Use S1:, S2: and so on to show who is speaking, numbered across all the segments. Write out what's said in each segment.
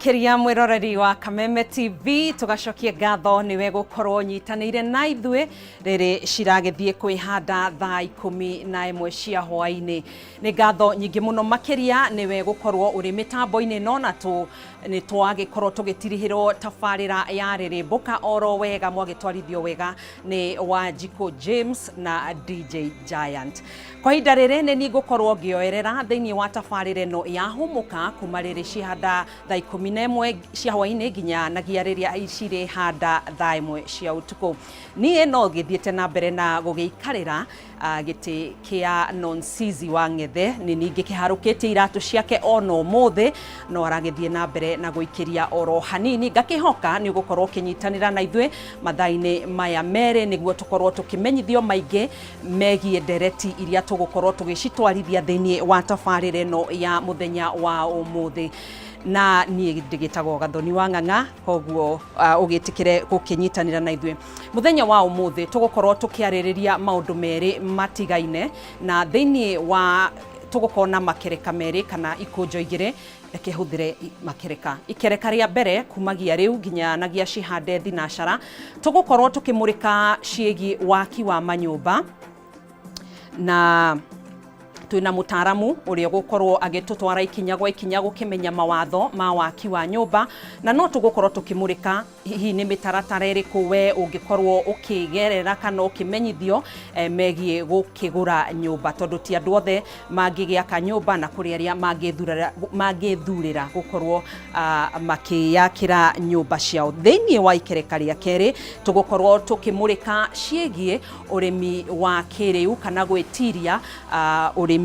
S1: Kiria mwiroreri wa Kameme TV, tugacokie ngatho niwe gukorwo nyitanĩire na ithuĩ rĩrĩ ciragĩthiĩ kwĩhanda thaa 11 cia hwaĩ-inĩ. Nĩ ngatho nyingĩ mũno makĩria nĩwe gũkorwo ũrĩ mĩtambo-inĩ ĩno, na tũ nĩ twagĩkorwo tũgĩtirihĩrwo tabarĩra ya Rĩrĩmbũka oro wega, mwagĩtwarithio wega nĩ Wanjikũ James na DJ Giant. Kwa ihinda rĩrĩ nĩ niĩ ngũkorwo ngĩoerera thĩinĩ wa tabarĩra ĩno ya Hũmũka kuma rĩrĩ cihanda thaa 11 cia hwaĩ-inĩ nginya nagia rĩrĩa cirĩ handa thaa 1 cia ũtukũ. Niĩ no ngĩthiĩte na mbere na gũgĩikarĩra gĩtĩ kĩa Nonsizi wa Ng'ethe, nĩ ningĩ kĩharũkĩtie iratũ ciake ona ũmũthĩ, no aragĩthiĩ na mbere na gũikĩria oro hanini. Ngakĩhoka nĩ ũgũkorwo ũkĩnyitanĩra na ithuĩ mathaa-inĩ maya merĩ nĩguo tũkorwo tũkĩmenyithio maingĩ megiĩ ndereti iria tũgũkorwo tũgĩcitwarithia thĩinĩ wa tabarĩra ĩno ya mũthenya wa ũmũthĩ. Na niĩ ndĩgĩtagwo Gathoni wa Ng'ang'a, koguo ũgĩtĩkĩre gũkĩnyitanĩra na ithuĩ mũthenya wa ũmũthĩ. Tũgũkorwo tũkĩarĩrĩria maũndũ merĩ matigaine, na thĩinĩ wa tũgũkorwo na makereka merĩ kana ikũnjo igĩrĩ. Reke hũthĩre makereka. Ikereka rĩa mbere, kumagia rĩu nginya nagia cihande thinacara, tũgũkorwo tũkĩmũrĩka ciĩgiĩ waki wa manyũmba, na twĩna mũtaaramu ũrĩa ũgũkorwo agĩtũtwara ikinya gwa ikinya gũkĩmenya mawatho ma waki wa nyũmba, na no tũgũkorwo tũkĩmũrĩka hihi nĩ mĩtaratara ĩrĩkũ we ũngĩkorwo ũkĩgerera kana ũkĩmenyithio megiĩ gũkĩgũra nyũmba, tondũ ti andũ othe mangĩgĩaka nyũmba na kũrĩ arĩa mangĩthurĩra gũkorwo makĩyakĩra nyũmba ciao. Thĩinĩ wa ikereka rĩa kerĩ tũgũkorwo tũkĩmũrĩka ciĩgiĩ ũrĩmi wa kĩrĩu kana gwĩtiria ũrĩmi-inĩ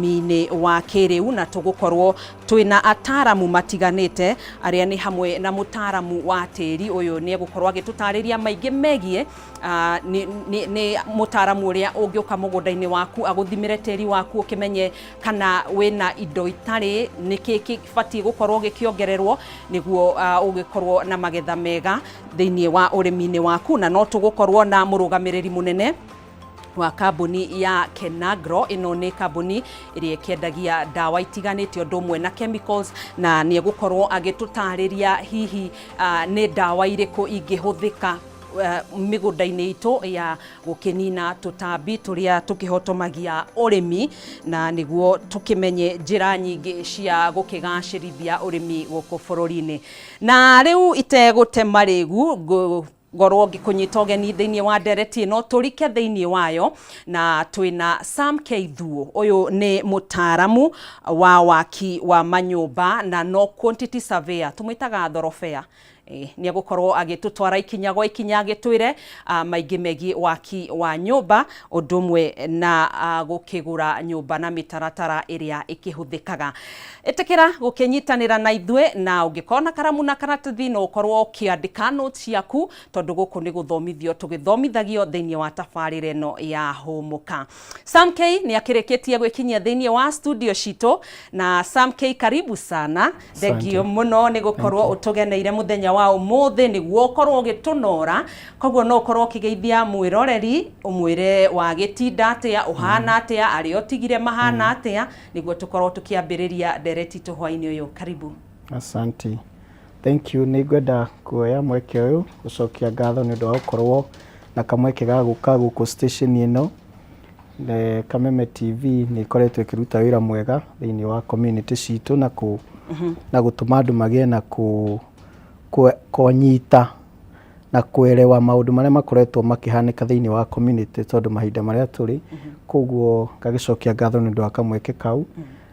S1: wa kĩrĩu, na tũgũkorwo twĩna ataramu matiganĩte arĩa nĩ hamwe na mũtaramu wa tĩri. Ũyũ nĩ egũkorwo agĩtũtarĩria maingĩ megiĩ nĩ mũtaramu ũrĩa ũngĩũka mũgũnda-inĩ waku agũthimĩre tĩri waku, ũkĩmenye kana wĩna indo itarĩ, nĩkĩ kĩbatiĩ gũkorwo gĩkĩongererwo nĩguo ũgĩkorwo na magetha mega thĩinĩ wa ũrĩmi-inĩ waku. Na no tũgũkorwo na mũrũgamĩrĩri mũnene wa kambuni ya Kenagro. Ĩno nĩ kambuni ĩrĩa ĩkĩendagia ndawa itiganĩte ũndũ ũmwe na chemicals, na nĩ egũkorwo agĩtũtarĩria hihi nĩ ndawa irĩkũ ingĩhũthĩka mĩgũnda-inĩ itũ ya gũkĩnina tũtambi tũrĩa tũkĩhotomagia ũrĩmi, na nĩguo tũkĩmenye njĩra nyingĩ cia gũkĩgacĩrithia ũrĩmi gũkũ bũrũri-inĩ. Na rĩu itegũte marĩgu, ngorwo ngĩkũnyita ũgeni thĩinĩ wa ndereti ĩno, tũrike thĩinĩ wayo, na twĩna Sam K Thuo. Ũyũ nĩ mũtaaramu wa waki wa manyũmba na no quantity surveyor, tũmwĩtaga thorobea. Nĩ egũkorwo agĩtũtwara ikinya gwa ikinya agĩtwĩre maingĩ megiĩ waki wa nyũmba ũndũ ũmwe na gũkĩgũra nyũmba na mĩtaratara ĩrĩa ĩkĩhũthĩkaga. Ĩtĩkĩra gũkĩnyitanĩra na ithuĩ, na ũngĩkorwo na karamu na karatathi no ũkorwo ũkĩandĩka notes ciaku, tondũ gũkũ nĩ gũthomithio tũgĩthomithagio thĩinĩ wa tabarĩra ĩno ya Hũmũka. Sam K nĩ akĩrĩkĩtie gwĩkinyia thĩinĩ wa studio citũ. Na Sam K, karibu sana, thengio mũno nĩ gũkorwo ũtũgeneire mũthenya wa ũmũthĩ nĩguo ũkorwo ũgĩtũnora. Koguo no ũkorwo ũkĩgeithia mwĩroreri, ũmwĩre wagĩtinda atĩa, ũhana atĩa, arĩa ũtigire mahana atĩa, nĩguo tũkorwo tũkĩambĩrĩria ndereti itũ hwainĩ ũyũ. Karibu.
S2: Asante. Thank you. Nĩ ngwenda kuoya mweke ũyũ gũcokia ngatho nĩ ũndũ wa gũkorwo na kamweke ga gũka gũkũ station ĩno. Kameme TV nĩ ĩkoretwo ĩkĩruta wĩra mwega thĩinĩ wa community citũ na kũ na gũtũma andũ magĩe na kũnyita na kũerewa maũndũ marĩa makoretwo makĩhanĩka thĩinĩ wa community tondũ mahinda marĩa tũrĩ. Koguo ngagĩcokia ngatho nĩ ũndũ wa kamweke kau.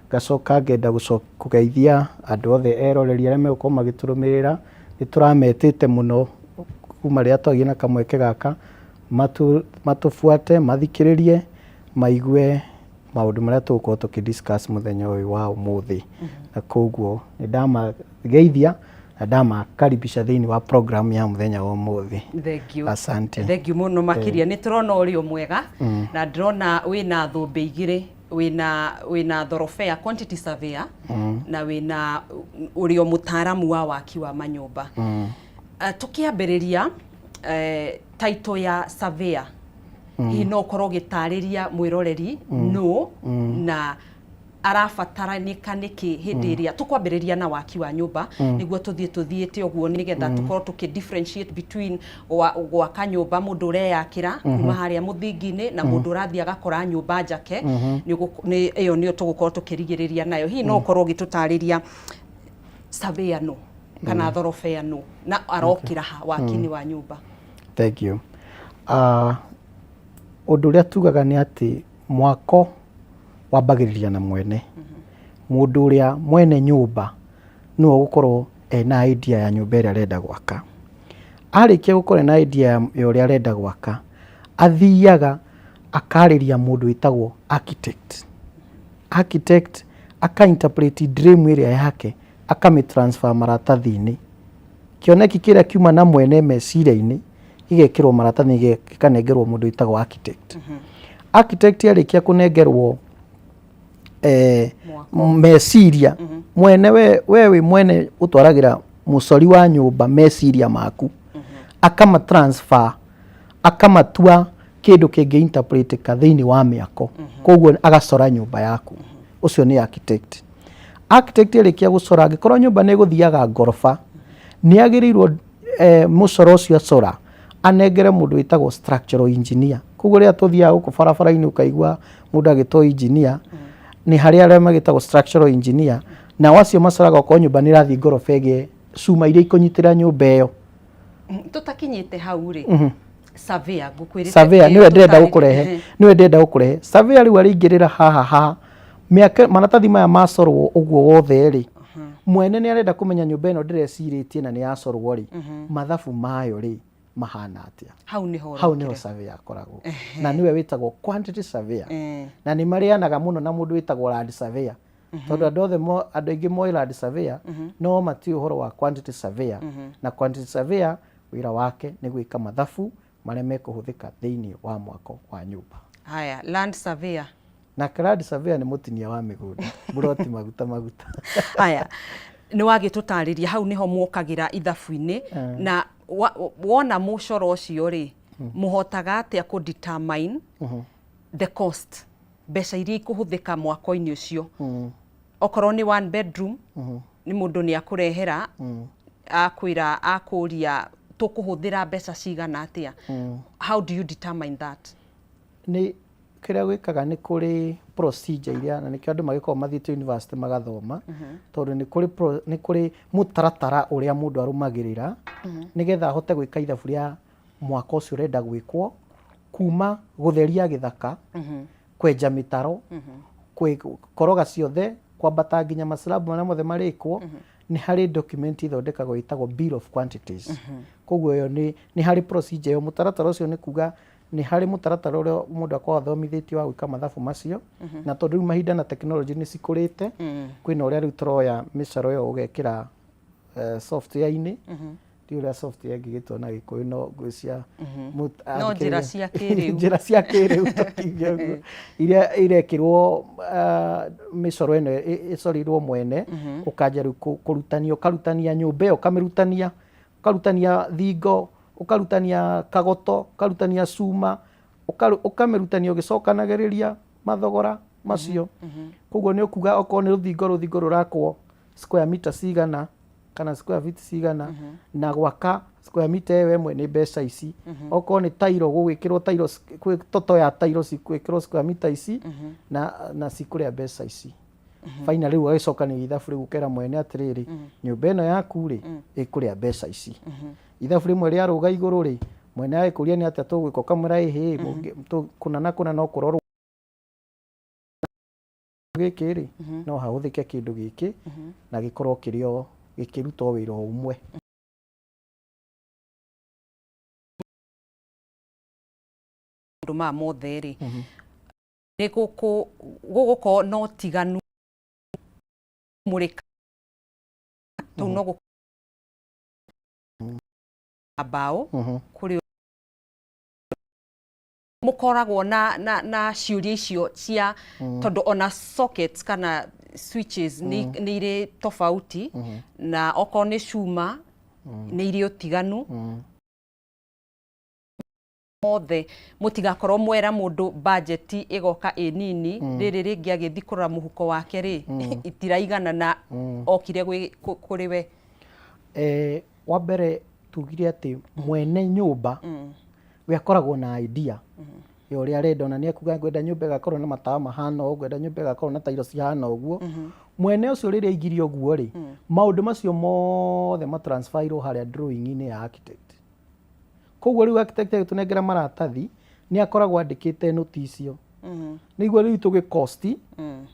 S2: Ngacoka ngenda kũgeithia andũ othe eroreri arĩa megũkorwo magĩtũrũmĩrĩra. Nĩ tũrametĩte mũno kuma rĩrĩa twagĩire na kamweke gaka, matũbuate, mathikĩrĩrie, maigue maũndũ marĩa tũgũkorwo tũkĩ discuss mũthenya ũyũ wa ũmũthĩ. Na koguo nĩ ndamageithia na ndamakaribisha thĩinĩ wa program ya mũthenya wa ũmũthĩ.
S1: Thank you.
S2: Asante.
S1: Thank you mũno makĩria. Nĩ tũrona ũrĩ o mwega, na ndĩrona wĩna thũmbĩ igĩrĩ, wĩna thorobea quantity surveyor na wĩna ũrĩ o mũtaaramu wa waki wa manyũmba. Tũkĩambĩrĩria, title ya surveyor, hihi no ũkorwo ũgĩtarĩria mwĩroreri nũ na Arabataranĩka nĩkĩ hĩndĩ ĩrĩa tũkwambĩrĩria na waki wa nyũmba, nĩguo tũthiĩ tũthiĩte ũguo, nĩgetha tũkorwo tũkĩ differentiate between gwaka nyũmba mũndũ ũreyakĩra kuma harĩa mũthingi-inĩ na mũndũ ũrathiĩ agakora nyũmba njake. Ĩyo nĩyo tũgũkorwo tũkĩrigĩrĩria nayo. Hihi no ũkorwo ũgĩtũtarĩria surveyor nũ kana thorobea nũ na arokĩra ha waki-inĩ wa nyũmba?
S2: Thank you. Ũndũ ũrĩa tugaga nĩ atĩ mwako wambagĩrĩria na mwene. Mũndũ ũrĩa mwene nyũmba nĩwe ũgũkorwo ena idea ya nyũmba ĩrĩa arenda gwaka. Arĩkia gũkorwo ena idea ya ũrĩa arenda gwaka, athiaga akarĩria mũndũ wĩtagwo architect. Architect aka interpret dream ĩrĩa yake, akamĩ transfer maratathi-inĩ. Kĩoneki kĩrĩa kiuma na mwene meciria-inĩ gĩgekĩrwo maratathi-inĩ, gĩkanengerwo mũndũ wĩtagwo architect. Architect arĩkia kũnengerwo meciria mwene, we wĩ mwene ũtwaragĩra mũcori wa nyũmba meciria maku, akama transfer, akamatua kĩndũ kĩngĩ interpretĩka thĩinĩ wa mĩako, koguo agacora nyũmba yaku. Ũcio nĩ architect. Architect arĩkia gũcora, angĩkorwo nyũmba nĩ ĩgũthiaga ngoroba, nĩ agĩrĩirwo mũcoro ũcio acora anengere mũndũ wĩtagwo structural engineer. Koguo rĩrĩa tũthiaga gũkũ barabara-inĩ ũkaigua mũndũ agĩtwo engineer, nĩ harĩ arĩa magĩtagwo structural engineer, nao acio macoraga okorwo nyũmba nĩ ĩrathiĩ ngoroba ĩgĩe cuma iria ikũnyitĩrĩra nyũmba ĩyo.
S1: Tũtakinyĩte hau rĩ, surveyor ngũkwĩrĩte.
S2: Surveyor nĩwe ndĩrenda gũkũrehe, nĩwe ndĩrenda gũkũrehe. Surveyor rĩu arĩingĩrĩra haha ha mĩaka maratathi maya macorwo ũguo wothe rĩ, mwene nĩ arenda kũmenya nyũmba ĩno ndĩrecirĩtie na nĩ yacorwo rĩ, mathabu mayo rĩ mahana atĩa.
S1: Hau nĩho
S2: Hau nĩho surveyor akoragwo, na nĩwe wĩtagwo quantity surveyor, na nĩ marĩanaga mũno na mũndũ wĩtagwo land surveyor, tondũ andũ othe andũ aingĩ moĩ land surveyor no matiũĩ ũhoro wa quantity surveyor. Na quantity surveyor wĩra wake nĩ gwĩka mathabu marĩa mekũhũthĩka thĩinĩ wa mwako wa nyũmba.
S1: Haya, land surveyor?
S2: Na land surveyor nĩ mũtinia wa mĩgũnda, buroti maguta maguta.
S1: Haya, nĩ wagĩtũtarĩria hau nĩho mwokagĩra ithabu-inĩ. Na wona mũcoro ũcio rĩ, mũhotaga atĩa kũ determine the cost, mbeca iria ikũhũthĩka mwako-inĩ ũcio? Okorwo nĩ one bedroom, nĩ mũndũ nĩ akũrehera, akwĩra, akũria tũkũhũthĩra mbeca cigana atĩa? How do you determine that?
S2: Nĩ kĩrĩa gwĩkaga, nĩ kũrĩ procedure iria, na nĩkĩo andũ magĩkoragwo mathiĩte university magathoma, tondũ nĩ kũrĩ mũtaratara ũrĩa mũndũ arũmagĩrĩra nĩgetha ahote gwĩka ithabu rĩa mwaka ũcio ũrenda gwĩkwo, kuma gũtheria gĩthaka, kwenja mĩtaro, koroga ciothe, kwambata nginya maclabu marĩa mothe marĩkwo. Nĩ harĩ document ithondekagwo ĩtagwo bill of quantities. Koguo ĩyo nĩ harĩ procedure ĩyo, mũtaratara ũcio, nĩ kuga nĩ harĩ mũtaratara ũrĩa mũndũ akoragwo athomithĩtio wa gwĩka mathabu macio. Na tondũ rĩu mahinda na technology nĩ cikũrĩte, kwĩna ũrĩa rĩu tũroya mĩcoro ĩyo ũgekĩra software-inĩ. Ndiũĩ ũrĩa software ĩngĩgĩtwo na Gĩkũyũ, no ngwĩcia
S1: No njĩra cia kĩrĩu.
S2: Njĩra cia kĩrĩu, tũkiuge ũguo, iria irekĩrwo mĩcoro ĩno ĩcorirwo mwene, ũkanjia rĩu kũrutania, ũkarutania nyũmba ĩyo, ũkamĩrutania, ũkarutania thingo, ũkarutania kagoto, ũkarutania cuma, ũkamĩrutania ũgĩcokanagĩrĩria mathogora macio. Koguo nĩ ũkuga okorwo nĩ rũthingo, rũthingo rũrakwo square meter cigana kana square feet cigana, na gwaka square meter ĩyo ĩmwe nĩ mbeca ici. Okorwo nĩ tairo, gũgwĩkĩrwo tairo kwĩ toto ya tairo cigwĩkĩrwo square meter ici na cikũrĩa mbeca ici. Finally rĩu ũgagĩcokanĩria ithabu, rĩu ũkera mwene atĩrĩrĩ, nyũmba ĩno yaku rĩ, ĩkũrĩa mbeca ici. Ithabu rĩmwe rĩarũga igũrũ rĩ, mwene agĩkũria nĩ atĩa tũgwĩka, ũkamwĩra ĩhĩ, kũna na kũna no kũrorwo gĩkĩ rĩ, no hahũthĩke kĩndũ gĩkĩ na gĩkorwo kĩrĩ o gĩkĩruta o wĩra o ũmwe.
S1: Maũndũ maya mothe rĩ, nĩ gũgũkorwo na ũtiganu mũrĩka tũu no mbaũ kũrĩ mũkoragwo na ciũria icio cia, tondũ ona sockets kana switches nĩ irĩ tofauti, na okorwo nĩ cuma nĩ irĩ ũtiganu. Mothe mũtigakorwo mwera mũndũ budget ĩgoka ĩ nini, rĩrĩ rĩngĩ agĩthiĩ kũrora mũhuko wake rĩ, itiraigana na okire kũrĩ we.
S2: Wa mbere tugire atĩ mwene nyũmba we akoragwo na idea ya ũrĩa arenda, ona nĩ akuga, "Ngwenda nyũmba ĩgakorwo na matawa mahana ũũ, ngwenda nyũmba ĩgakorwo na tairo cihana ũguo." Mwene ũcio rĩrĩa aigire ũguo rĩ, maũndũ macio mothe matransferirwo harĩa drawing-inĩ ya architect. Koguo rĩu architect agĩtũnengera maratathi nĩ akoragwo andĩkĩte nũti icio, nĩguo rĩu tũgĩ cost,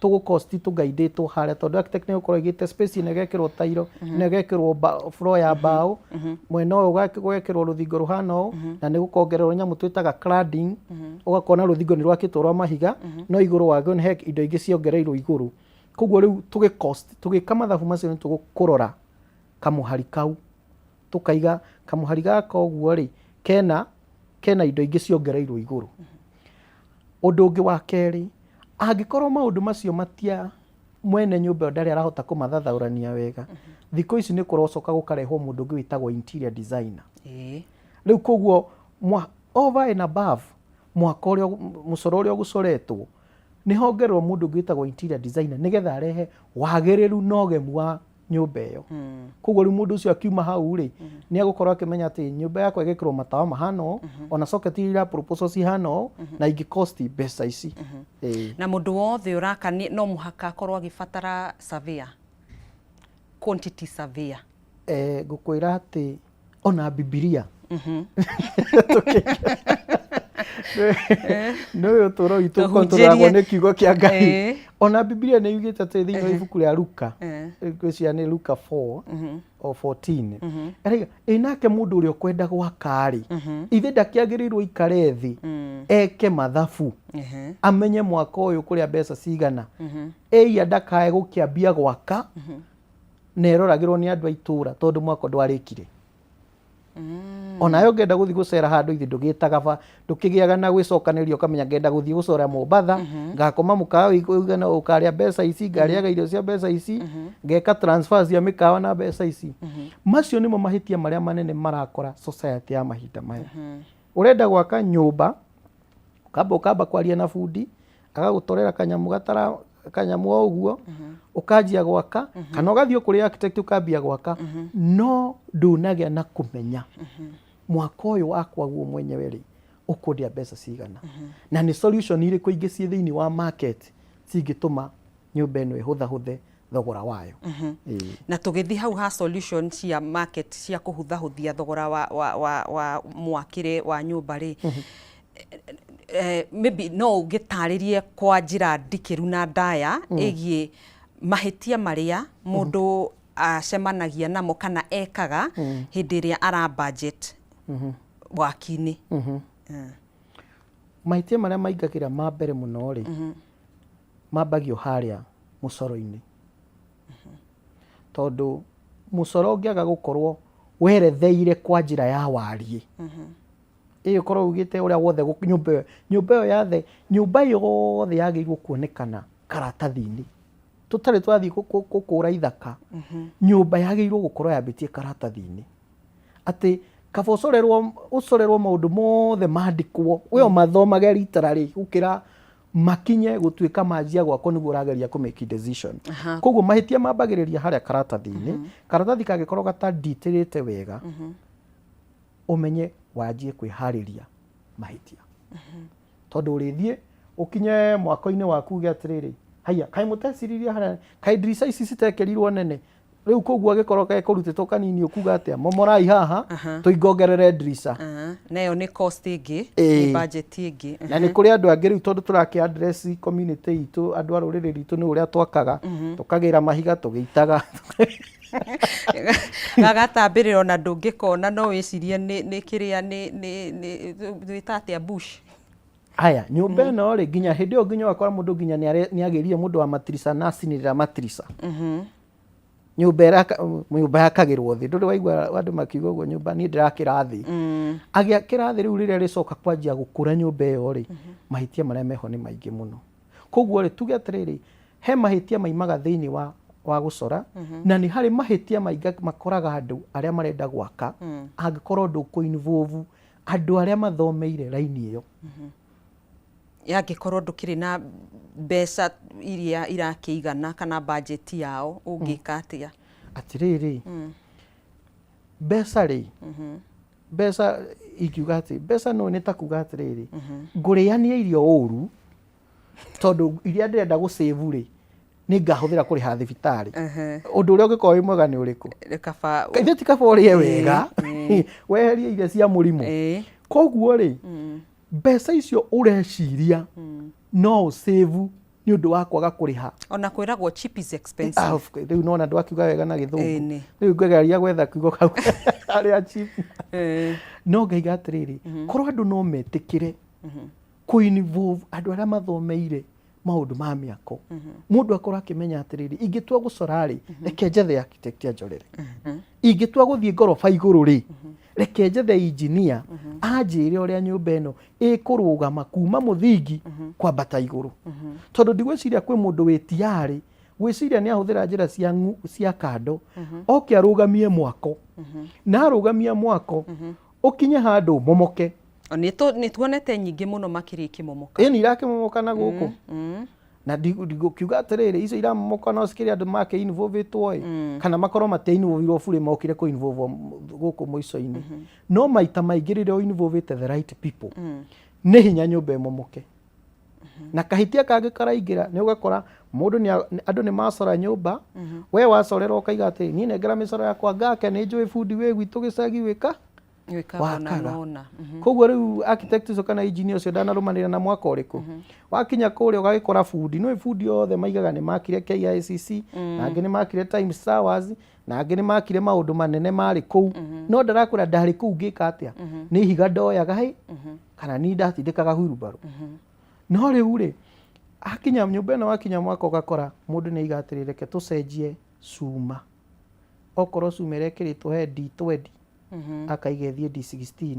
S2: tũgũ cost tũgaindĩtwo harĩa, tondũ architect nĩ gũkorwo aigĩte space ĩno ĩgekĩrwo tairo, ĩno ĩgekĩrwo floor ya mbaũ, mwena ũyũ ũgekĩrwo rũthingo rũhana ũũ, na nĩ gũkongererwo nyamũ twĩtaga cladding. Ũgakona rũthingo nĩ rwakĩtwo rwa mahiga, no igũrũ waguo nĩ he indo ingĩ ciongereirwo igũrũ. Koguo rĩu tũgĩ cost, tũgĩka mathabu macio, nĩ tũkũrora kamũhari kau, tũkaiga kamũhari gaka ũguo rĩ, kena indo ingĩ ciongereirwo igũrũ. Ũndũ ũngĩ wa kerĩ, angĩkorwo maũndũ macio matia mwene nyũmba ĩyo ndarĩ arahota kũmathathaũrania wega, thikũ ici nĩ kũrocoka gũkarehwo mũndũ ũngĩ wĩtagwo interior designer. Rĩu koguo over and above mwaka ũrĩa mũcoro ũrĩa ũgũcoretwo, nĩ hongererwo mũndũ ũngĩ wĩtagwo interior designer, nĩgetha arehe wagĩrĩru na ũgemu wa nyũmba ĩyo. Koguo rĩu mũndũ ũcio akiuma hau rĩ, nĩ egũkorwo akĩmenya atĩ nyũmba yakwa ĩgekĩrwo matawa mahana ũũ, ona socket iria proposal cihana ũũ, na ingĩ cost mbeca ici. Ĩĩ.
S1: Na mũndũ wothe ũraka no mũhaka akorwo agĩbatara surveyor, quantity surveyor?
S2: Ngũkwĩra atĩ ona Bibilia nĩ ũyũ ũtũũro witũ
S1: Tũhunjĩrie.
S2: Kontroragwo nĩ kiugo kĩa Ngai. Ona Bibilia nĩ yugĩte atĩ thĩinĩ wa ibuku rĩa Luka, ngwĩciria nĩ Luka 4 o 14, ĩrauga, "Ĩ nake mũndũ ũrĩa ũkwenda gwaka rĩ, ithe ndakĩagĩrĩirwo ikare thĩ eke mathabu, amenye mwaka ũyũ kũrĩa mbeca cigana, ĩia ndakae gũkĩambia gwaka na ĩroragĩrwo nĩ andũ a itũũra tondũ mwaka ndwarĩkire?" Onawe ũngĩenda gũthiĩ gũcera handũ, ithe ndũgĩtaga ba ndũkĩgĩaga na gwĩcokanĩria, ũkamenya, "Ngenda gũthiĩ gũcera Mombatha, ngakoma mũkawa ũigana, ũkarĩa mbeca ici, ngarĩaga irio cia mbeca ici, ngeka transfer cia mĩkawa na mbeca ici." Macio nĩmo mahĩtia marĩa manene marakora society ya mahinda maya. Ũrenda gwaka nyũmba, ũkamba kwaria na bundi, agagũtorera kanyamũ gatara kanyamũ o ũguo, ũkanjia gwaka, kana ũgathiĩ kũrĩ architect ũkambia gwaka, no ndũnagĩa na kũmenya mwaka ũyũ wakwa guo mwenyewe rĩ, ũkũndĩa mbeca cigana, na nĩ solution irĩkũ ingĩ ciĩ thĩinĩ wa market cingĩtũma nyũmba ĩno ĩhũthahũthe thogora wayo. Ĩĩ.
S1: Na tũgĩthiĩ hau ha solution cia market cia kũhũthahũthia thogora wa mwakĩre wa nyũmba rĩ, maybe no ũngĩtarĩrie kwa njĩra ndikĩru na ndaya ĩgiĩ mahĩtia marĩa mũndũ acemanagia namo kana ekaga hĩndĩ ĩrĩa ara budget waki-inĩ?
S2: Mahĩtia marĩa maingagĩra ma mbere mũno rĩ, mambagio harĩa mũcoro-inĩ, tondũ mũcoro ũngĩaga gũkorwo weretheire kwa njĩra ya wariĩ, ĩyo ũkorwo ugĩte ũrĩa wothe nyũmba ĩyo yathe, nyũmba yothe yagĩrĩirwo kuonekana karatathi-inĩ tũtarĩ twathiĩ gũkũra ithaka. Nyũmba yagĩrĩirwo gũkorwo yambĩtie karatathi-inĩ, atĩ kaba ũcorerwo maũndũ mothe mandĩkwo, we ũmathomage literally gũkĩra makinye gũtuĩka manjia gwakwo nĩguo ũrageria kũ make decision. Koguo mahĩtia mambagĩrĩria harĩa karatathi-inĩ. Karatathi kangĩkorwo gatadetailĩte wega, ũmenye wanjie kwĩharĩria mahĩtia, tondũ ũrĩthiĩ ũkinye mwako-inĩ waku uge atĩrĩrĩ, "Haiya, kaĩ mũteciririe harĩa? Kaĩ ndirica ici citekĩrirwo nene?" Rĩu koguo angĩkorwo gekũrutĩtwo kanini, ũkuga atĩa? "Momorai haha, tũingongerere ndirica."
S1: Na ĩyo nĩ cost ĩngĩ, nĩ budget ĩngĩ.
S2: Na nĩ kũrĩ andũ angĩ rĩu, tondũ tũrakĩ address community itũ, andũ a rũrĩrĩ rwitũ, nĩ ũrĩa twakaga, tũkagĩra mahiga tũgĩitaga.
S1: Gagatambĩrĩra ona ndũngĩkona, no wĩcirie nĩ kĩrĩa nĩ twĩta atĩa, bush.
S2: Haya, nyũmba ĩno rĩ, nginya hĩndĩ ĩyo nginya ũgakora mũndũ nginya nĩ agĩrire mũndũ wa matirica na acinĩrĩra matirica. Nyũmba yakagĩrwo thĩ, ndũrĩ waigua andũ makiuga ũguo? "Nyũmba niĩ ndĩrakĩra thĩ." Agĩakĩra thĩ, rĩu rĩrĩa rĩcoka kwanjia gũkũra nyũmba ĩyo rĩ, mahĩtia marĩa meho nĩ maingĩ mũno. Koguo rĩ, tuge atĩrĩrĩ, he mahĩtia maimaga thĩinĩ wa gũcora, na nĩ harĩ mahĩtia maingĩ makoraga andũ arĩa marenda gwaka angĩkorwo ndũkũ involve. Andũ arĩa mathomeire raini ĩyo.
S1: Yangĩkorwo ndũkĩrĩ na mbeca iria irakĩigana kana bajeti yao, ũngĩka atĩa?
S2: Atĩrĩrĩ, mbeca rĩ, mbeca ingiuga atĩ mbeca no nĩ ta kuga atĩrĩrĩ, ngũrĩania irio ũru tondũ iria ndĩrenda gũ save rĩ, nĩ ngahũthĩra kũrĩha thibitarĩ. Ũndũ ũrĩa ũngĩkorwo wĩ mwega nĩ ũrĩkũ?
S1: Kaba.
S2: Ithe ti kaba ũrĩe wega, weherie iria cia mũrimũ. Koguo rĩ, mbeca icio ũreciria no ũ save nĩ ũndũ wa kwaga kũrĩha.
S1: Ona kwĩragwo cheap is expensive.
S2: Ah, rĩu nona ndwakiuga wega na gĩthũngũ.
S1: Ĩni.
S2: Rĩu ngĩgeria gwetha kiugo kau arĩa cheap. No ngaiga atĩrĩrĩ, korwo andũ no metĩkĩre kũ involve andũ arĩa mathomeire maũndũ ma mĩako, mũndũ akorwo akĩmenya atĩrĩrĩ, ingĩtua gũcora rĩ, reke njethe architect anjorere. Ingĩtua gũthiĩ ngoroba igũrũ rĩ, reke njethe engineer anjĩre ũrĩa nyũmba ĩno ĩkũrũgama kuma mũthingi kwambata igũrũ. Tondũ ndigwĩciria kwĩ mũndũ wĩ tiarĩ gwĩciria nĩ ahũthĩra njĩra cia kando oke arũgamie mwako, na arũgamia mwako ũkinye handũ ũmomoke.
S1: Nĩ tuonete nyingĩ mũno makĩria ikĩmomoka.
S2: Ĩni irakĩmomoka na gũkũ. Na ndigũkiuga atĩrĩrĩ, icio iramomoka no cikĩrĩ andũ makĩ involve-ĩtwo ĩ, kana makorwo matia involve-irwo burĩ mokire kũ involve gũkũ mũico-inĩ. No maita maingĩ rĩrĩa ũ involve-ĩte the right people, nĩ hinya nyũmba ĩmomoke. Na kahĩtia kangĩ karaingĩra nĩ ũgakora mũndũ nĩ andũ nĩ macora nyũmba, we wacorera ũkaiga atĩ niĩ nengera mĩcoro yakwa ngake, nĩ njũĩ bundi wĩ gwitũ gĩcagi wĩka
S1: Wĩkaga ona
S2: wakaga.
S1: Nona.
S2: Koguo rĩu architect ũcio kana engineer ũcio ndanarũmanĩrĩra na mwaka ũrĩkũ, wakinya kũrĩa ũgagĩkora bundi nĩ bundi othe maigaga nĩ makire KICC, na angĩ nĩ makire Times Towers, na angĩ nĩ makire maũndũ manene marĩ kũu, no ndarakwĩra ndarĩ kũu ngĩka atĩa, nĩ ihiga ndoyaga ĩ, kana ni ndatindĩkaga wheelbarrow. No rĩu rĩ, akinya nyũmba ĩno, wakinya mwaka ũgakora mũndũ nĩ aiga atĩrĩ, reke tũcenjie cuma, okorwo cuma ĩrekĩrĩtwo he D20, akaiga ĩthiĩ D16.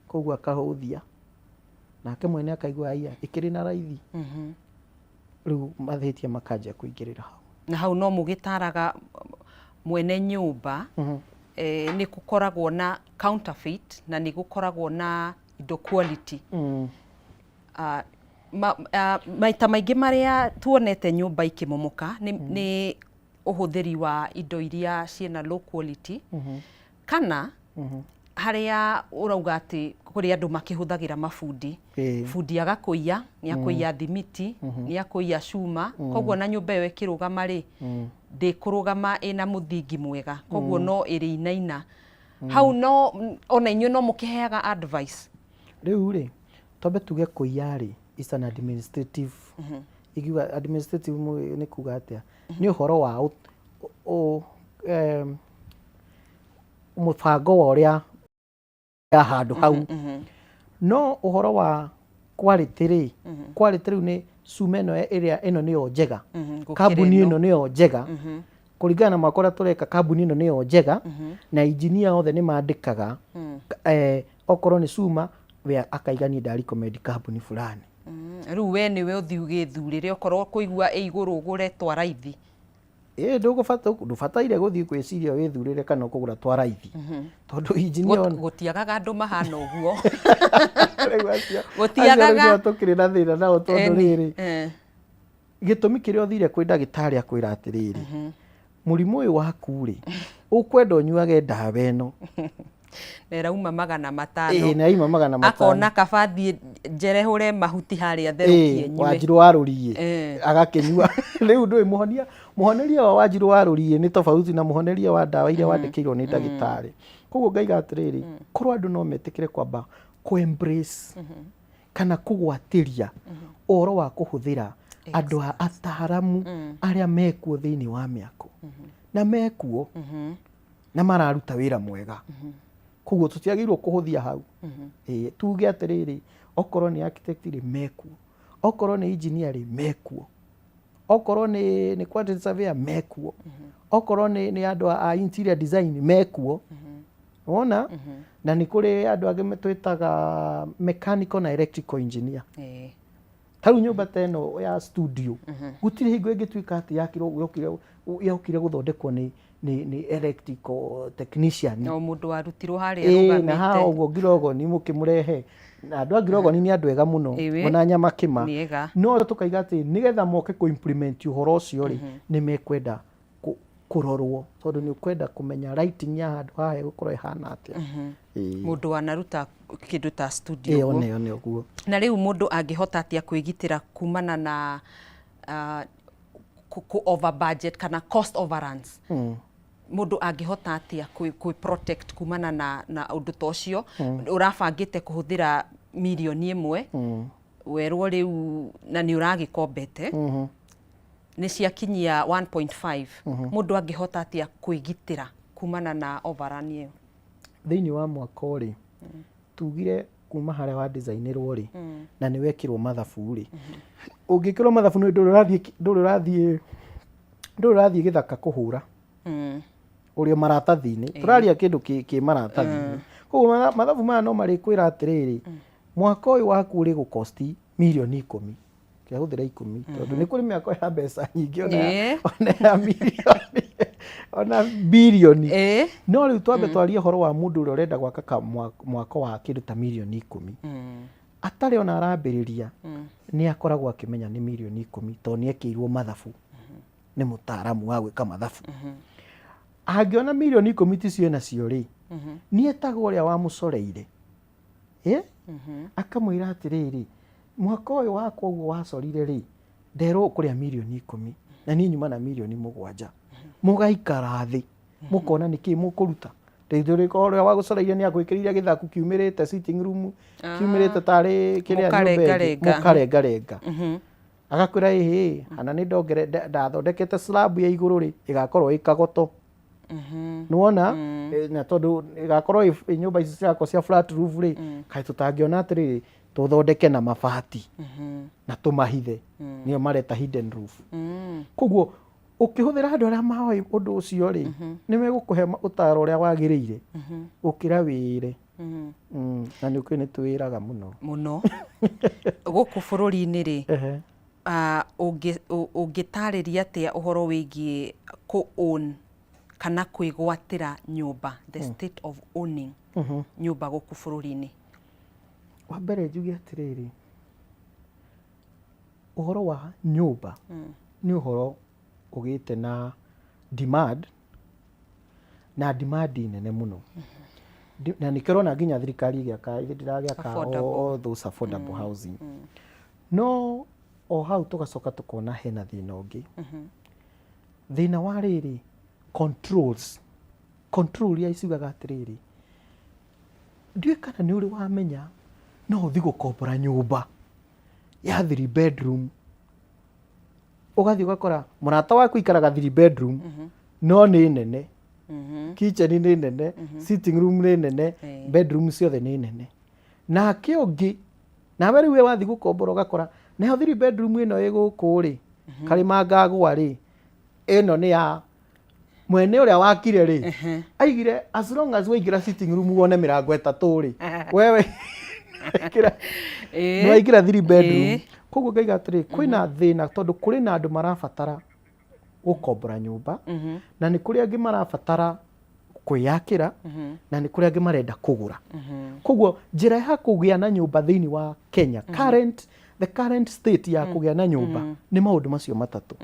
S2: Koguo akahũthia, nake mwene akaigua aiya ĩkĩrĩ na raithi. Rĩu mahĩtia makanjia kũingĩrĩra hau.
S1: Na hau no mũgĩtaraga mwene nyũmba, nĩ gũkoragwo na counterfeit na nĩ gũkoragwo na indo quality. Maita maingĩ marĩa tuonete nyũmba ikĩmomoka nĩ ũhũthĩri wa indo iria ciĩna low quality, kana harĩa ũrauga atĩ kũrĩ andũ makĩhũthagĩra mabundi. Bundi agakũiya, nĩ akũiya thimiti, nĩ akũiya cuma, koguo na nyũmba ĩyo ĩkĩrũgama rĩ, ndĩkũrũgama ĩna mũthingi mwega, koguo no ĩrĩinaina hau. No ona inyuĩ no mũkĩheaga advice?
S2: Rĩu rĩ, twambe tuge kũiya rĩ is an administrative, ikiuga administrative nĩ kuga atĩa? Nĩ ũhoro wa mũbango wa ũrĩa ya handũ hau. No ũhoro wa quality rĩ, quality rĩu nĩ cuma ĩno ĩrĩa ĩno nĩyo njega,
S1: gũkĩra
S2: kambuni
S1: ĩno.
S2: Ĩno nĩyo njega kũringana na mwaka ũrĩa tũreka, kambuni ĩno nĩyo njega, na engineer othe nĩ mandĩkaga, okorwo nĩ cuma we akaiga niĩ nda recommend kambuni fulani.
S1: Rĩu we nĩwe ũthiĩ ũgĩthurĩre, okorwo kũigua ĩ igũrũ ũgũre twa raithi.
S2: Ĩ ndũbataire gũthiĩ gwĩciria wĩthurĩre kana ũkũgũra twa raithi, tondũ engineer
S1: Gũtiagaga andũ mahana ũguo.
S2: Rĩu acio
S1: Gũtiagaga.
S2: acio rĩu nĩo tũkĩrĩ na thĩna nao, tondũ rĩrĩ, gĩtũmi kĩrĩa ũthire kwĩ ndagĩtarĩ akwĩra atĩrĩrĩ, mũrimũ ũyũ waku rĩ, ũkwenda ũnyuage ndawa ĩno.
S1: Na ĩrauma 500.
S2: Ĩĩ, na yauma 500.
S1: Akona kaba thiĩ njerehũre mahuti harĩa therũkie nyue.
S2: Wanjirũ wa rũriĩ agakĩnyua. Rĩu ndũĩ mũhonia, mũhonerie wa wanjirũ wa rũriĩ nĩ tofauti na mũhonerie wa ndawa iria wandĩkĩirwo nĩ ndagĩtarĩ. Koguo ngaiga atĩrĩrĩ, korwo andũ no metĩkĩre kwamba kũ embrace kana kũgwatĩria ũhoro wa kũhũthĩra andũ a ataramu arĩa mekuo thĩinĩ wa mĩako, na mekuo na mararuta wĩra mwega, koguo tũtiagĩrĩirwo kũhũthia hau. Ĩĩ, tuge atĩrĩrĩ, okorwo nĩ architect rĩ, mekuo, okorwo nĩ engineer rĩ, mekuo, okorwo nĩ quantity surveyor, mekuo, okorwo nĩ andũ a interior design, mekuo. Wona na nĩ kũrĩ andũ angĩ twĩtaga mechanical na electrical engineer. Ta rĩu nyũmba ta ĩno ya studio, gũtirĩ hingo ĩngĩtuĩka atĩ yakirwo yokire gũthondekwo nĩ Nĩ electrical technician.
S1: O mũndũ warutirwo harĩa
S2: Ĩĩ, na haha
S1: arũgamĩte.
S2: Ũguo Ngirogoni mũkĩmũrehe, na andũ a Ngirogoni nĩ andũ ega mũno. Ona Nyamakĩma.
S1: Nĩ ega.
S2: No tũkaiga atĩ nĩgetha moke kũ implement ũhoro ũcio rĩ, nĩ mekwenda kũrorwo, tondũ nĩ ũkwenda kũmenya lighting ya handũ haha ĩgũkorwo ĩhana atĩa. Ĩĩ.
S1: Mũndũ wanaruta kĩndũ ta studio
S2: Ĩyo
S1: ũguo.
S2: Nĩyo nĩ ũguo.
S1: Na rĩu mũndũ angĩhota atĩa kwĩgitĩra kumana na kũ over budget kana cost overruns? Mũndũ angĩhota atĩa kwĩ protect kumana na ũndũ ta ũcio? Ũrabangĩte kũhũthĩra mirioni 1, werwo rĩu na nĩ ũragĩkombete, nĩ ciakinyia 1.5. Mũndũ angĩhota atĩa kwĩgitĩra kumana na overrun ĩyo?
S2: Thĩinĩ wa mwaka rĩ, tugire kuma harĩa wa designĩrwo rĩ, na nĩ wekĩrwo mathabu rĩ, ũngĩkĩrwo mathabu nĩ ndũrĩ ũrathiĩ gĩthaka kũhũra ũrĩ o maratathi-inĩ. Tũraria kĩndũ kĩ maratathi-inĩ. Koguo mathabu maya no marĩkwĩra atĩrĩrĩ, mwaka ũyũ waku ũrĩ gũkosti mirioni 10, kĩahũthĩra 10, tondũ nĩ kũrĩ mĩako ya mbeca nyingĩ, ona ya mirioni, ona birioni. No rĩu twambe twarie ũhoro wa mũndũ ũrĩa ũrenda gwaka mwako wa kĩndũ ta mirioni 10. Atarĩ ona arambĩrĩria, nĩ akoragwo akĩmenya nĩ mirioni 10, tondũ nĩ ekĩirwo mathabu nĩ mũtaaramu wa gwĩka mathabu. Angĩona mirioni 10 ticio enacio rĩ, nĩ etaga ũrĩa wamũcoreire, akamwĩra atĩrĩrĩ, mwaka ũyũ wakwa ũguo wacorire rĩ, nderwo ũkũrĩa mirioni 10 na niĩ nyuma na mirioni 7. Mũgaikara thĩ, mũkona nĩkĩ mũkũruta. Rĩngĩ ũrĩa wagũcoreire nĩ agwĩkĩrĩire gĩthaku kiumĩrĩte, sitting room kiumĩrĩte tarĩ kĩrĩa nyũmba ĩngĩ.
S1: Mũkarengarenga.
S2: Mũkarengarenga. Agakwĩra, ĩhĩ, hana nĩ ndongere ndathondekete slab ya igũrũ rĩ, ĩgakorwo ĩ kagoto. Nĩwona? Na tondũ ĩgakorwo ĩ nyũmba ici cirakwo cia flat roof rĩ, kaĩ tũtangĩona atĩrĩrĩ, tũthondeke na mabati na tũmahithe, nĩyo mareta hidden roof. Koguo ũkĩhũthĩra andũ arĩa moĩ ũndũ ũcio rĩ, nĩ megũkũhe ũtaro ũrĩa wagĩrĩire gũkĩra wĩre. Na nĩ ũkĩũĩ nĩ twĩraga mũno.
S1: Mũno gũkũ bũrũri-inĩ rĩ. Ũngĩtarĩria atĩa ũhoro wĩgiĩ kũ own kana kwĩgwatĩra nyũmba, the state of owning nyũmba gũkũ bũrũri-inĩ?
S2: Wa mbere njuge atĩrĩrĩ, ũhoro wa nyũmba nĩ ũhoro ũgĩte na demand, na demand nene mũno. Na nĩkĩo ũrona nginya thirikari ĩgĩaka, ithe ndĩragĩaka
S1: Affordable.
S2: All those affordable housing. No o hau tũgacoka tũkona hena thĩna ũngĩ, thĩna wa rĩrĩ, controls. Control iria ciugaga atĩrĩrĩ, ndiũĩ kana nĩ ũrĩ wamenya no ũthiĩ gũkombora nyũmba ya three bedroom, ũgathiĩ ũgakora mũrata waku ikaraga three bedroom, no nĩ nene, kitchen nĩ nene, sitting room nĩ nene, bedroom ciothe nĩ nene. Nake ũngĩ nawe rĩu we wathiĩ gũkombora, ũgakora nayo three bedroom ĩno ĩ gũkũ rĩ, karĩma ngagwa rĩ, ĩno nĩ ya mwene ũrĩa wakire rĩ, aigire as long as waingĩra sitting room wone mĩrango ĩtatũ rĩ, wewe nĩ waingĩra three bedroom. Koguo ngaiga atĩrĩ, kwĩna thĩna, tondũ kũrĩ na andũ marabatara gũkombora nyũmba, na nĩ kũrĩ angĩ marabatara kwĩyakĩra, na nĩ kũrĩ angĩ marenda kũgũra. Koguo njĩra ya kũgĩa na nyũmba thĩinĩ wa Kenya, the current state ya kũgĩa na nyũmba nĩ maũndũ macio matatũ.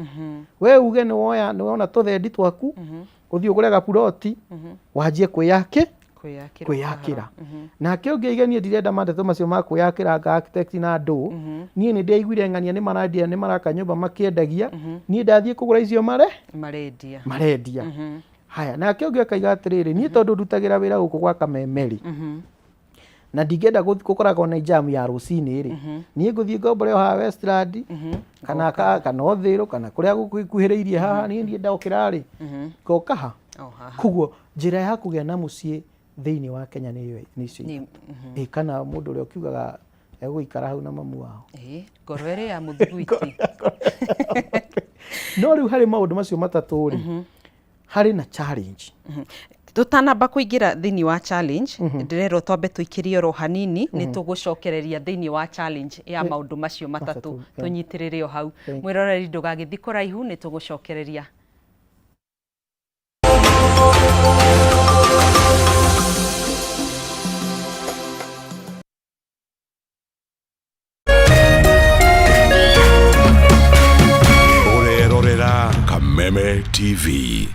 S2: We uge nĩ woya, nĩ wona tũthendi twaku, ũthiĩ ũgũre gaburoti, wanjie kwĩyakĩ
S1: Kwĩyakĩra.
S2: Kwĩyakĩra. Nake ũngĩ aige, niĩ ndirenda madeto macio ma kwĩyakĩra nga architect na andũ, niĩ nĩ ndĩaiguire ng'ania nĩ marendia, nĩ maraka nyũmba makĩendagia, niĩ ndathiĩ kũgũra icio mare
S1: marendia.
S2: Marendia. Haya, nake ũngĩ akaiga atĩrĩrĩ, niĩ tondũ ndutagĩra wĩra gũkũ gwa Kameme rĩ, na ndingĩenda gũkoragwo na jam ya rũcinĩ rĩ, niĩ ngũthiĩ ngombore o haha Westland, kana Ũthĩrũ, kana kũrĩa gũkuhĩrĩirie haha. Niĩ ndiĩ ndokĩra rĩ, ngoka ha.
S1: O haha.
S2: Koguo njĩra ya kũgĩa na mũciĩ thĩinĩ wa Kenya nĩ icio ithatũ. Ĩ, kana mũndũ ũrĩa ũkiugaga egũikara hau na mamu wao.
S1: Ĩĩ, ngoro ĩrĩ ya mũthiguiti.
S2: No rĩu harĩ maũndũ macio matatũ rĩ, harĩ na challenge.
S1: Tũtanamba kũingĩra thĩinĩ wa challenge, ndĩrerwo twambe tũikĩrie oro hanini. Nĩ tũgũcokereria thĩinĩ wa challenge ya maũndũ macio matatũ.
S2: Matatũ, yeah.
S1: Tũnyitĩrĩre o hau, mwĩroreri, ndũgagĩthiĩ kũraihu, nĩ tũgũcokereria.
S3: TV.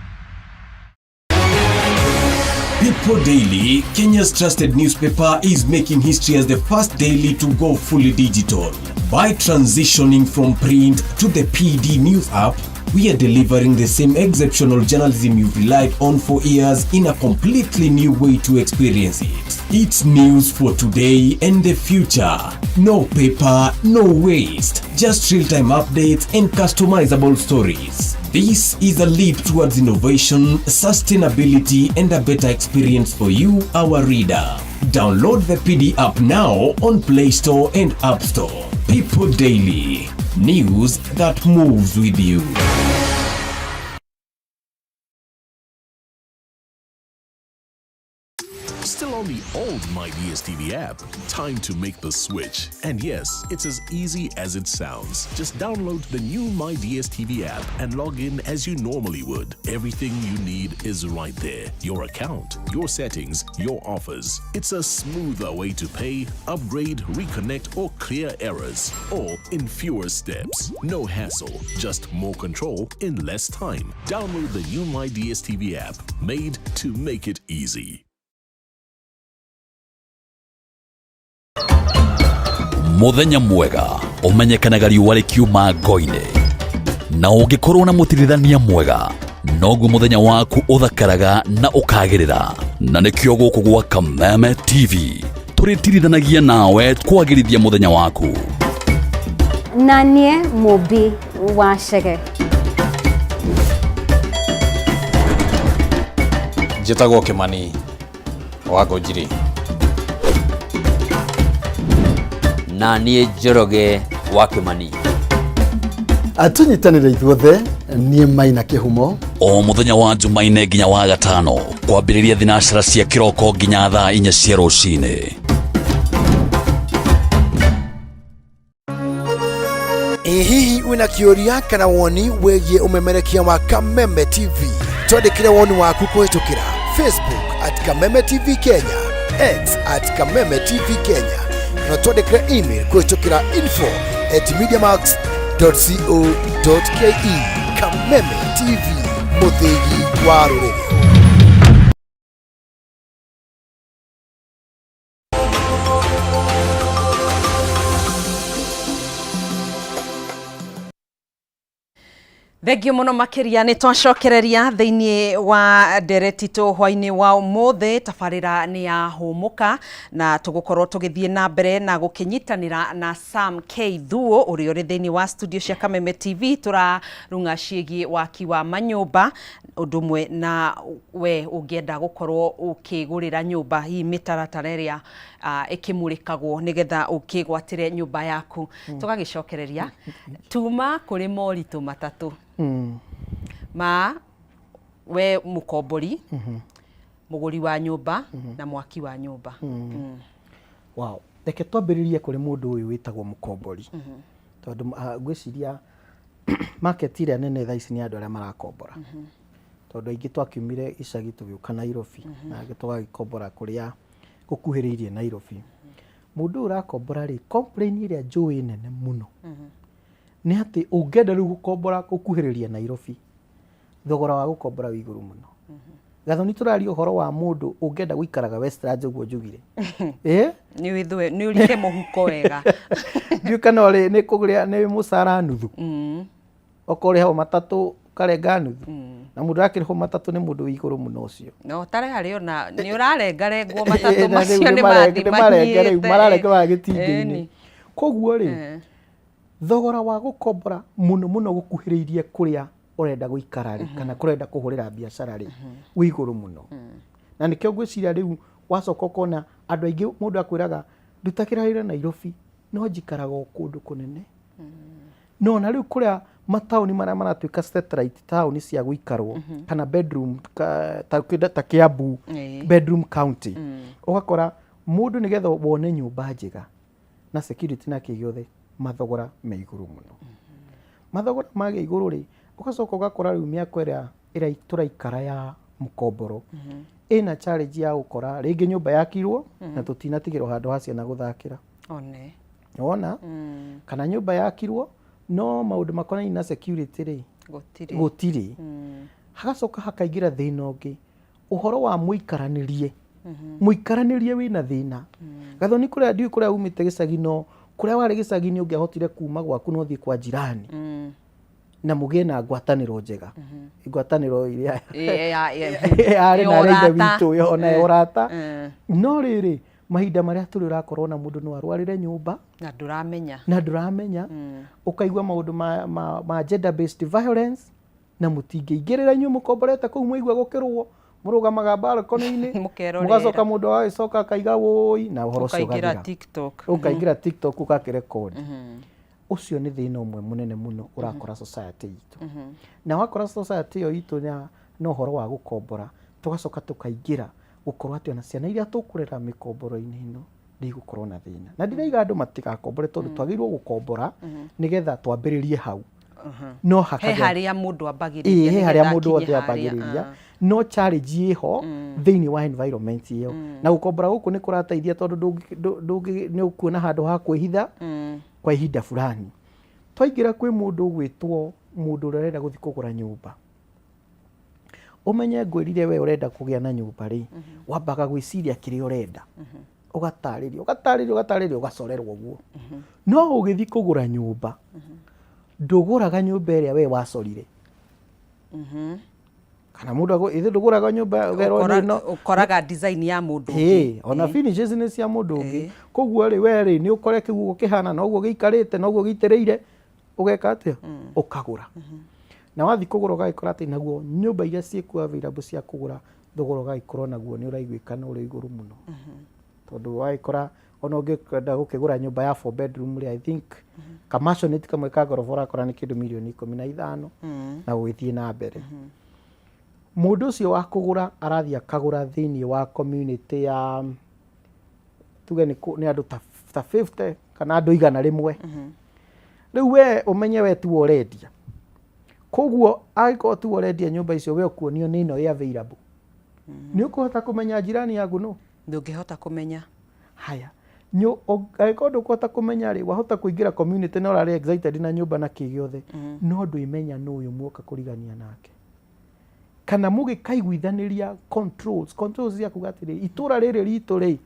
S4: People Daily, Kenya's trusted newspaper, is making history as the first daily to go fully digital. By transitioning from print to the PD News app, we are delivering the same exceptional journalism you've relied on for years in a completely new way to experience it. It's news for today and the future. No paper, no waste, just real time updates and customizable stories. This is a leap towards innovation, sustainability, and a better experience for you, our reader. Download the PD app now on Play Store and App Store. People Daily, news that moves with you.
S3: Still on the old MyDSTV app? Time to make the switch. And yes, it's as easy as it sounds. Just download the new MyDSTV app and log in as you normally would. Everything you need is right there: your account, your settings, your offers. It's a smoother way to pay, upgrade, reconnect, or clear errors, all in fewer steps. No hassle, just more control in less time. Download the new MyDSTV app, made to make it easy.
S5: Muthenya mwega ũmenyekanaga riũa rĩkiuma ngo-inĩ, na ũngĩkorwo na mũtirithania mwega noguo mũthenya waku ũthakaraga na ũkagĩrĩra. Na nĩkĩo gũkũ gwa Kameme TV tũrĩtirithanagia nawe kwagĩrithia mũthenya waku.
S6: Na niĩ Mũmbi wa Chege.
S7: Njĩtagwo Kĩmani wa Ngũnjiri.
S8: Na niĩ Njoroge wa Kĩmani.
S9: Tũnyitanĩre ithuothe. Niĩ Maina Kĩhumo.
S5: O mũthenya wa Jumaine nginya wa gatano, kwambĩrĩria thinacara cia kĩroko nginya thaa 4 cia rũcinĩ.
S9: Ĩ hihi wĩna kĩũria kana woni wĩgiĩ ũmemerekia wa Kameme TV? Twandĩkĩre woni waku kũhĩtũkĩra Facebook @KamemeTV Kenya, X @KamemeTV Kenya, na twandĩkĩre email kũhĩtũkĩra info@mediamax.co.ke. Kameme TV, mũthĩgi wa rũrĩrĩ.
S1: Thengio muno makiria. Nĩ twacokereria thĩinĩ wa ndereti tũ hwainĩ wa ũmũthĩ. Tabarĩra nĩ ya Hũmũka, na tũgũkorwo tũgĩthiĩ na mbere na gũkĩnyitanĩra na Sam K Thuo ũrĩa ũrĩ thĩinĩ wa studio cia Kameme TV. Tũrarung'a ciĩgiĩ waki wa manyũmba, ũndũ ũmwe na we ũngĩenda gũkorwo ũkĩgũrĩra nyũmba, hihi mĩtaratara ĩrĩa ĩkĩmũrĩkagwo nĩgetha ũkĩgwatĩre nyũmba yaku. Tũgagĩcokereria tuma kũrĩ moritũ matatũ ma we mũkombori, mũgũri wa nyũmba na mwaki wa nyũmba.
S2: Wow. Reke twambĩrĩrie kũrĩ mũndũ ũyũ wĩtagwo mũkombori, tondũ ngwĩciria market ĩrĩa nene thaa ici nĩ andũ arĩa marakombora, tondũ aingĩ twakiumire icagi tũgĩũka Nairobi na angĩ tũgagĩkombora kũrĩa gũkuhĩrĩirie Nairobi. Mũndũ ũyũ ũrakombora rĩ, complain ĩrĩa njũĩ nene mũno nĩ atĩ ũngĩenda rĩu gũkombora gũkuhĩrĩria Nairobi, thogora wa gũkombora wĩ igũrũ mũno. Gathoni, tũraria ũhoro wa mũndũ ũngĩenda gũikaraga Westlands ũguo njugire. Ĩ
S1: nĩ wĩthwe nĩ ũrike mũhuko wega.
S2: Ndiũĩ kana ũrĩ nĩ kũgĩa nĩ mũcara nuthu, okorwo ũrĩhagwo matatũ ũkarenga nuthu, na mũndũ arakĩrĩhwo matatũ nĩ mũndũ wĩ igũrũ mũno ũcio.
S1: No ũtarĩ ona nĩ ũrarengarengwo matatũ.
S2: Ĩ, na rĩu
S1: macio nĩ
S2: nĩ marenge rĩu
S1: mathi
S2: mararenge gĩtingĩ-inĩ.
S1: Ĩni.
S2: Koguo rĩ, thogora wa gũkombora mũno mũno gũkuhĩrĩirie kũrĩa ũrenda gũikara rĩ, kana kũrenda kũhũrĩra biacara rĩ, wĩ igũrũ mũno. Na nĩkĩo ngwĩciria rĩu wacoka ũkona andũ aingĩ, mũndũ akwĩraga, "Ndutagĩra wĩra Nairobi no njikaraga o kũndũ kũnene." No na rĩu kũrĩa mataũni marĩa maratuĩka satellite taũni cia gũikarwo kana bedroom ta Kiambu, bedroom county, ũgakora mũndũ nĩgetha wone nyũmba njega na security na kĩ gĩothe, mathogora me igũrũ mũno. Mathogora magĩa igũrũ rĩ, ũgacoka ũgakora rĩu mĩako ĩrĩa tũraikara ya mũkomboro ĩna challenge ya gũkora rĩngĩ nyũmba yakirwo na tũtinatigĩrwo handũ ha ciana gũthakĩra.
S1: One.
S2: Wona kana nyũmba yakirwo no maũndũ makonainie na security rĩ,
S1: Gũtirĩ.
S2: Gũtirĩ. Hagacoka hakaingĩra thĩna ũngĩ, ũhoro wa mũikaranĩrie. Mũikaranĩrie wĩna thĩna. Gathoni kũrĩa ndiũĩ kũrĩa umĩte gĩcagi no kũrĩa warĩ gĩcagi nĩ ũngĩahotire kuma gwaku na ũthiĩ kwa jirani na mũgĩe na ngwatanĩro njega. Ngwatanĩro ĩrĩa yarĩ na arĩa ithe witũ ona ya ũrata. No rĩrĩ, mahinda marĩa tũrĩ ũrakorwo na mũndũ no arwarĩre nyũmba
S1: na ndũramenya,
S2: na ndũramenya, ũkaigua maũndũ ma gender based violence na mũtingĩingĩrĩra inyuĩ mũkomborete kũu mwaigua gũkĩrũo mũrũgamaga balcony-inĩ
S1: Mũkerorera.
S2: Mũgacoka mũndũ agagĩcoka akaiga wũi na ũhoro ũcio
S1: ũkaingĩra
S2: ũgathira.
S1: TikTok.
S2: Ũkaingĩra TikTok ũgakĩrekondi. Ũcio nĩ thĩna ũmwe mũnene mũno ũrakora society itũ, na wakora society ĩyo itũ na ũhoro wa gũkombora, tũgacoka tũkaingĩra gũkorwo atĩ ona ciana iria tũkũrera mĩkomboro-inĩ ĩno ndĩgũkorwo na thĩna. Na ndiraiga andũ matigakombore, tondũ twagĩrĩirwo gũkombora nĩgetha twambĩrĩrie hau no
S1: he
S2: hakagĩa
S1: harĩa mũndũ ambagĩrĩria,
S2: ĩĩ, he harĩa
S1: nĩgetha
S2: mũndũ
S1: akinye
S2: wothe
S1: harĩa,
S2: ambagĩrĩria, no challenge ĩho thĩinĩ wa environment ĩyo. Na gũkombora gũkũ nĩ kũrateithia tondũ nĩ ũkuona handũ ha kwĩhitha kwa ihinda fulani. Twaingĩra kwĩ mũndũ ũgwĩtwo mũndũ ũrĩa ũrenda gũthiĩ kũgũra nyũmba, ũmenye ngwĩrire we ũrenda kũgĩa na nyũmba rĩ, wambaga gwĩciria kĩrĩa ũrenda, ũgatarĩria, ũgatarĩria, ũgatarĩria, ũgacorerwo ũguo. No ũgĩthiĩ kũgũra nyũmba, ndũgũraga nyũmba ĩrĩa we wacorire. Kana mũndũ ithe ndũgũraga nyũmba ũkerwo nĩ ĩno.
S1: Ũkoraga design ya mũndũ ũngĩ.
S2: Ĩĩ, ona finishes nĩ cia mũndũ ũngĩ. Koguo rĩ, we rĩ, nĩ ũkore kĩu ũguo kĩhana na ũguo gĩikarĩte na ũguo gĩitĩrĩire, ũgeka atĩa? Ũkagũra. Na wathiĩ kũgũra ũgagĩkora atĩ naguo nyũmba iria ciĩkuo available cia kũgũra, thogora ũgagĩkorwo naguo nĩ ũraiguĩka na ũrĩ igũrũ mũno. Tondũ wagĩkora ona ũngĩenda gũkĩgũra nyũmba ya 4 bedroom rĩ, I think ka maisonette kamwe ka ngoroba ũrakora nĩ kĩndũ mirioni 15 na gũgĩthiĩ na mbere. Mũndũ ũcio wa kũgũra arathiĩ akagũra thĩinĩ wa community ya tuge nĩ andũ ta 50 kana andũ 100. Rĩu we ũmenye we tiwe ũrendia. Koguo angĩkorwo tiwe ũrendia nyũmba icio, we ũkuonio nĩ ĩno ĩ available. Nĩ ũkũhota kũmenya jirani yaku nũ?
S1: Ndũngĩhota kũmenya.
S2: Haya. Angĩkorwo ndũkũhota kũmenya rĩ, wahota kũingĩra community na ũrarĩ excited na nyũmba na kĩ gĩothe, no ndwĩmenya nũ ũyũ muoka kũrigania nake. Kana mũgĩkaiguithanĩria controls, controls cia kuga atĩrĩ, itũra rĩrĩ ritũ rĩ,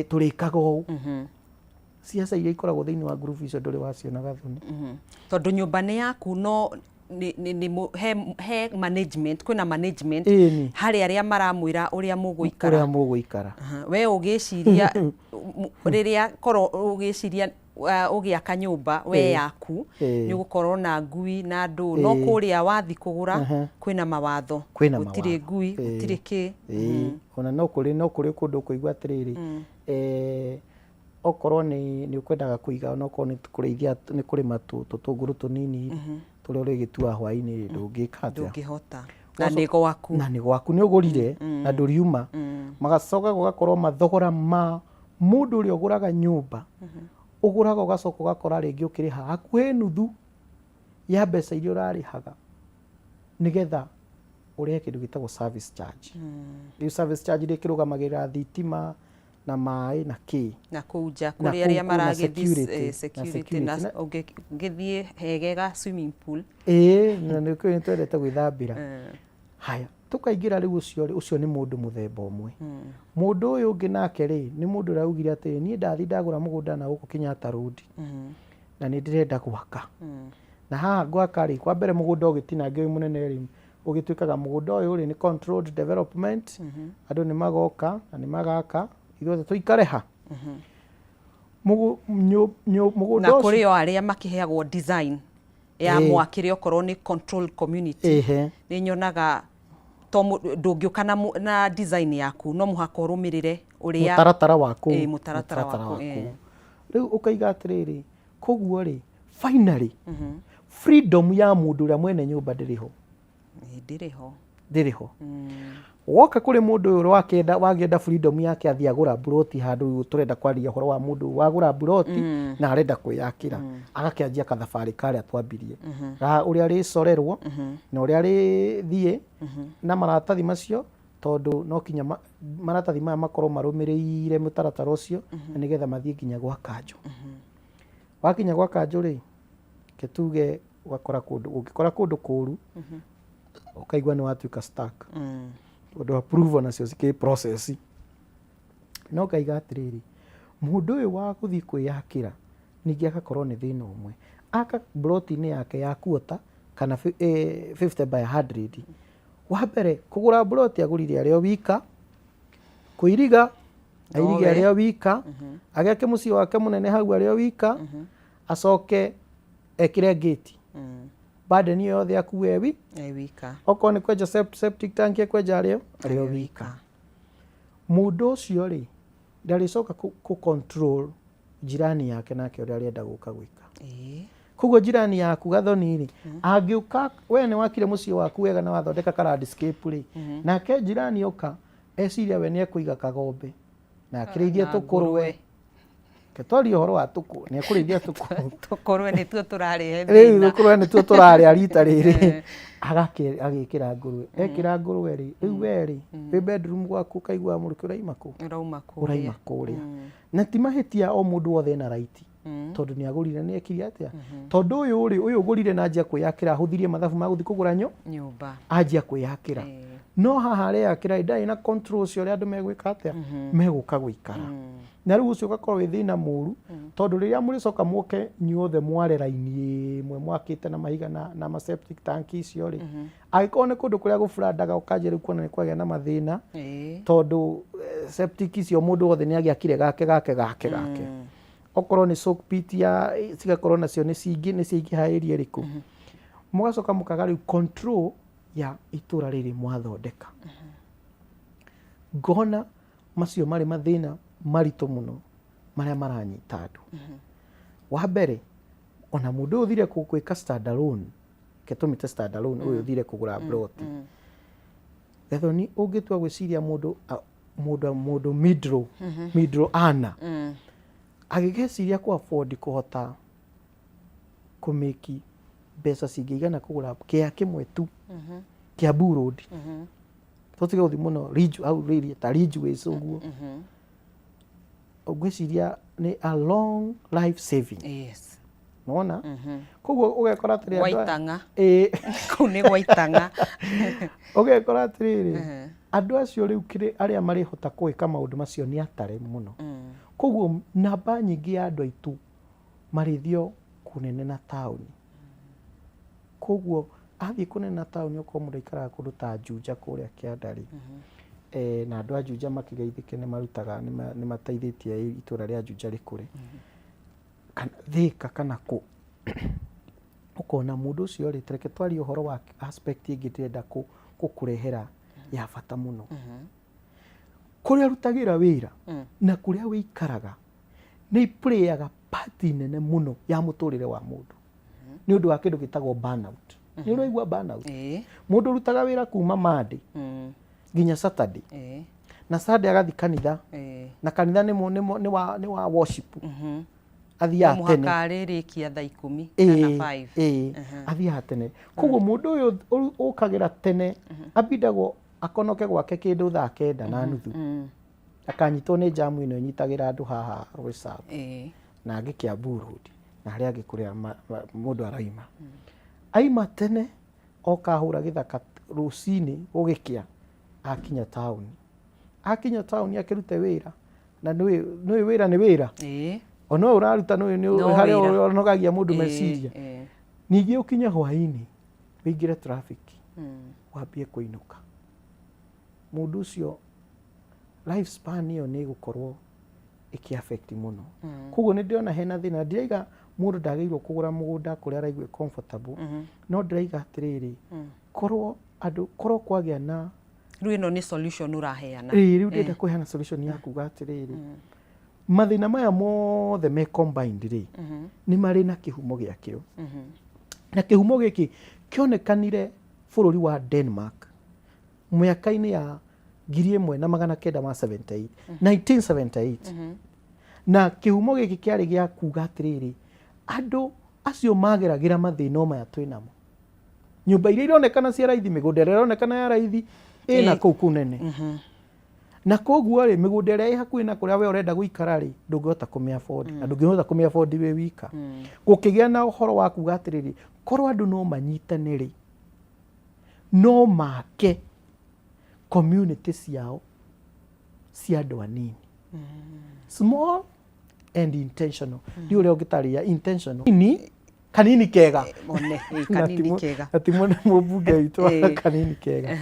S2: tũrĩkaga ũũ. Ciaca iria ikoragwo thĩinĩ wa group icio ndũrĩ waciona, Gathoni.
S1: Tondũ nyũmba nĩ yaku, no nĩ he management, kwĩna management harĩ arĩa maramwĩra ũrĩa mũgũikara.
S2: Ũrĩa mũgũikara.
S1: We ũgĩciria rĩrĩa korwo ũgĩciria ũgĩaka nyũmba we yaku nĩ ũgũkorwo na ngui na ndũ, no kũrĩa wathi kũgũra kwĩna mawatho.
S2: Kwĩna
S1: gũtirĩ
S2: mawatho.
S1: Ngui gũtirĩ kĩ.
S2: Ĩĩ. Ona no kũrĩ kũndũ ũkũigua atĩrĩrĩ, okorwo nĩ ũkwendaga kũiga, onokorwo nĩ kũrĩithia, nĩ kũrĩma tũtũngũrũ tũnini tũrĩa ũrĩgĩtua hwaĩ-inĩ, ndũngĩka atĩa?
S1: Ndũngĩhota, na nĩ gwaku.
S2: Na nĩ gwaku, nĩ ũgũrire na ndũriuma. Magacoka gũgakorwo mathogora ma mũndũ ũrĩa ũgũraga nyũmba, ũgũraga ũgacoka ũgakora rĩngĩ ũkĩrĩha hakuhĩ nuthu ya mbeca iria ũrarĩhaga, nĩgetha ũrĩhe kĩndũ gĩtagwo service charge. Rĩu service charge iria ĩkĩrũgamagĩrĩra thitima na maĩ na kĩ.
S1: Na kũu nja
S2: Na
S1: kũrĩ arĩa
S2: kũu na
S1: maragĩthiĩ
S2: security, na
S1: security na
S2: security.
S1: Ũngĩthiĩ hegega swimming pool.
S2: Ĩĩ, na nĩ nĩ twendete gwĩthambĩra. Haya, tũkaingĩra rĩu ũcio rĩ, ũcio nĩ mũndũ mũthemba ũmwe. Mũndũ ũyũ ũngĩ nake rĩ, nĩ mũndũ ũrĩa augire atĩrĩ, niĩ ndathi ndagũra mũgũnda na gũkũ Kenyatta Road na nĩ ndĩrenda gwaka. Na haha gwaka rĩ, kwa mbere mũgũnda ũgĩtinangio wĩ mũnene rĩ, ũgĩtuĩkaga mũgũnda ũyũ rĩ nĩ controlled development, andũ nĩ magoka na nĩ magaka, ithuothe tũikare ha. Mũgũnda
S1: Na
S2: ũcio
S1: kũrĩ o arĩa makĩheagwo design ya mwakĩre, okorwo nĩ controlled community. Nĩ nyonaga to ndũngĩũka na design yaku, no mũhaka ũrũmĩrĩre ũrĩa
S2: mũtaratara wa kũu.
S1: Ĩĩ, mũtaratara wa kũu,
S2: wa kũu. Rĩu ũkaiga atĩrĩrĩ, koguo rĩ, finally freedom ya mũndũ ũrĩa mwene nyũmba ndĩrĩ ho.
S1: Ĩĩ, ndĩrĩ ho.
S2: Ndĩrĩ ho. Woka kũrĩ mũndũ ũyũ wakĩenda wagĩenda freedom yake, athiĩ agũra mburoti handũ. Rĩu tũrenda kwaria ũhoro wa mũndũ wagũra mburoti na arenda kwĩyakĩra, agakĩanjia kathabarĩ karĩa twambirie ga ũrĩa rĩcorerwo na ũrĩa rĩthiĩ na maratathi macio, tondũ no kinya maratathi maya makorwo marũmĩrĩire mũtaratara ũcio na nĩgetha mathiĩ nginya gwa kanjũ. Wakinya gwa kanjũ rĩ, ke tuge Ũgakora kũndũ, ũngĩkora kũndũ kũru, ũkaigua nĩ watuĩka stuck, tondũ approval nacio cikĩ process. No ngaiga atĩrĩrĩ, mũndũ ũyũ wa gũthiĩ kwĩyakĩra ningĩ agakorwo nĩ thĩna ũmwe. Aka plot-inĩ yake ya quarter kana 50 by 100. Wa mbere kũgũra plot agũrire arĩ o wika, kũiriga airige arĩ o wika, agĩake mũciĩ wake mũnene hau arĩ o wika, acoke ekĩre ngĩti. Burden ĩyo yothe akue
S1: e wika.
S2: Okorwo nĩ kwenja septic tank ekwenja arĩ o wika. Mũndũ ũcio rĩ, ndarĩcoka kũ control jirani yake nake ũrĩa arenda gũka gwĩka. Koguo jirani yaku Gathoni rĩ, angĩũka, we nĩ wakire mũciĩ waku wega na wathondeka ka landscape rĩ, nake jirani oka eciria we nĩ ekũiga kagombe na akĩrĩithie
S1: na
S2: tũkũrwe.
S1: Ngũrwe.
S2: Reke twarie ũhoro wa tũkũ, nĩ ekũrĩithia tũkũ.
S1: Tũkũrwe nĩtuo tũrarĩhe
S2: Rĩu
S1: thĩna.
S2: tũkũrwe nĩtuo tũrarĩa rita rĩrĩ. Agekĩra ngũrwe. Ekĩra ngũrwe rĩ, rĩu we rĩ, wĩ bedroom gwaku ũkaigua mũrukĩ ũraima kũ?
S1: Ũrauma kũrĩa.
S2: Ũraima kũrĩa. Na ti mahĩtia, o mũndũ wothe ena right, tondũ nĩ agũrire, nĩ ekire atĩa, tondũ ũyũ rĩ, ũyũ ũgũrire na anjia kwĩyakĩra, ahũthirie mathabu ma gũthiĩ kũgũra
S1: nyũmba.
S2: Anjia kwĩyakĩra, no haha areyakĩra ndarĩ na control ũcio ũrĩa andũ megwĩka atĩa, megũka gũikara. Na rĩu ũcio ũgakorwo wĩ thĩna mũru, tondũ rĩrĩa mũrĩcoka mũke inyuothe mware raini ĩmwe mwakĩte na mahiga na ma septic tank icio rĩ, angĩkorwo nĩ kũndũ kũrĩa gũburandaga, ũkanjia rĩu kuona nĩ kwagĩa na mathĩna, tondũ septic icio mũndũ wothe nĩ agĩakire gake gake gake gake. Okorwo nĩ soak pit ya cigakorwo nacio nĩ cingĩ nĩ ciaingĩha area ĩrĩkũ, mũgacoka mũkaga rĩu control ya itũra rĩrĩ mwathondeka. Ngona macio marĩ mathĩna maritũ mũno marĩa maranyita andũ. Wa mbere, ona mũndũ ũyũ ũthire gwĩka standalone, reke tũmĩte standalone, ũyũ ũthire kũgũra plot, Gathoni, ũngĩtua gwĩciria mũndũ mũndũ middle earner agĩgeciria kũ afford kũhota kũmĩki mbeca cingĩigana kũgũra kĩa kĩmwe tu Kiambu Road, tũtige gũthiĩ mũno Ridge, hau rĩrĩ ta Ridgeways ũguo, ngwĩciria nĩ a long life saving. Nĩwona? Koguo ũgekora atĩrĩ, andũ aya-
S1: Gwaitang'a.
S2: Ĩĩ.
S1: Kũu nĩ gwaitang'a.
S2: Ũgekora atĩrĩrĩ, andũ acio rĩu kĩrĩ arĩa marĩhota gwĩka maũndũ macio nĩ atare mũno. Koguo namba nyingĩ ya andũ aitũ marĩthio kũnene na taũni. Koguo athiĩ kũnene na taũni, okorwo mũndũ aikaraga kũndũ ta Juja kũrĩa kĩanda rĩ, na andũ a Juja makĩgeithĩke, nĩ marutaga, nĩ mateithĩtie itũra rĩa Juja rĩkũre, kana Thĩka kana kũ, ũkona mũndũ ũcio rĩ, tareke twarie ũhoro wa aspect ĩngĩ ndĩrenda gũkũrehera ya bata mũno. Kũrĩa ũrutagĩra wĩra na kũrĩa wĩikaraga nĩ iplayaga part nene mũno ya mũtũrĩre wa mũndũ, nĩ ũndũ wa kĩndũ gĩtagwo burnout. Nĩ ũraigua burnout?
S1: Ĩĩ.
S2: Mũndũ ũrutaga wĩra kuma Monday nginya Saturday, na Sunday agathiĩ kanitha, na kanitha nĩ wa worship, athiaga
S1: No
S2: tene.
S1: Mũhaka arĩrĩkia thaa 10 kana 5.
S2: Ĩĩ, athiaga tene. Koguo mũndũ ũyũ ũkagĩra tene ambindagwo akonoke gwake kĩndũ thaa 9:30, akanyitwo nĩ jamu ĩno ĩnyitagĩra andũ haha Roysambu na angĩ Kiambu Road na harĩa angĩ kũrĩa mũndũ araima. Aima tene oka ahũra gĩthaka rũcinĩ gũgĩkĩa, akinya taũni, akinya taũni akĩrute wĩra, na nĩũĩ wĩra nĩ wĩra, ona ũyũ ũraruta nĩũĩ
S1: No
S2: nĩ harĩa
S1: wĩra.
S2: ũnogagia mũndũ meciria. Ningĩ ũkinye hwaĩ-inĩ ũingĩre traffic, wambie kũinũka, mũndũ ũcio life span ĩyo nĩ ĩgũkorwo ĩkĩ affect mũno. Koguo nĩ ndĩrona hena thĩna. Ndiraiga mũndũ ndagĩrĩirwo kũgũra mũgũnda kũrĩa araigua comfortable, no ndĩraiga atĩrĩrĩ, korwo andũ, korwo kwagĩa na
S1: Rĩu ĩno nĩ solution ũraheana.
S2: Ĩĩ, rĩu ndĩrenda kũheana solution ya kuga atĩrĩrĩ, mathĩna maya mothe me combined rĩ, nĩ marĩ na kĩhumo gĩakĩo, na kĩhumo gĩkĩ kĩonekanire bũrũri wa Denmark mĩaka-inĩ ya 1978, 1978. Na kĩhumo gĩkĩ kĩarĩ gĩa kuga atĩrĩrĩ, andũ acio mageragĩra mathĩna o maya twĩ namo, nyũmba iria ironekana cia raithi, mĩgũnda ĩrĩa ĩronekana ya raithi ĩna kũu kũnene, na koguo rĩ, mĩgũnda ĩrĩa ĩ hakuhĩ na kũrĩa we ũrenda gũikara rĩ, ndũngĩhota kũmĩ afford, na ndũngĩhota kũmĩ afford wĩ wika. Gũkĩgĩa na ũhoro wa kuga atĩrĩrĩ, Korwo andũ no manyitane rĩ, no make community ciao cia andũ anini. Small and intentional. Ndiũĩ ũrĩa ũngĩtarĩria intentional. Ni kanini kega.
S1: One, kanini kega.
S2: Na ti mũmbunge witũ wa kanini kega.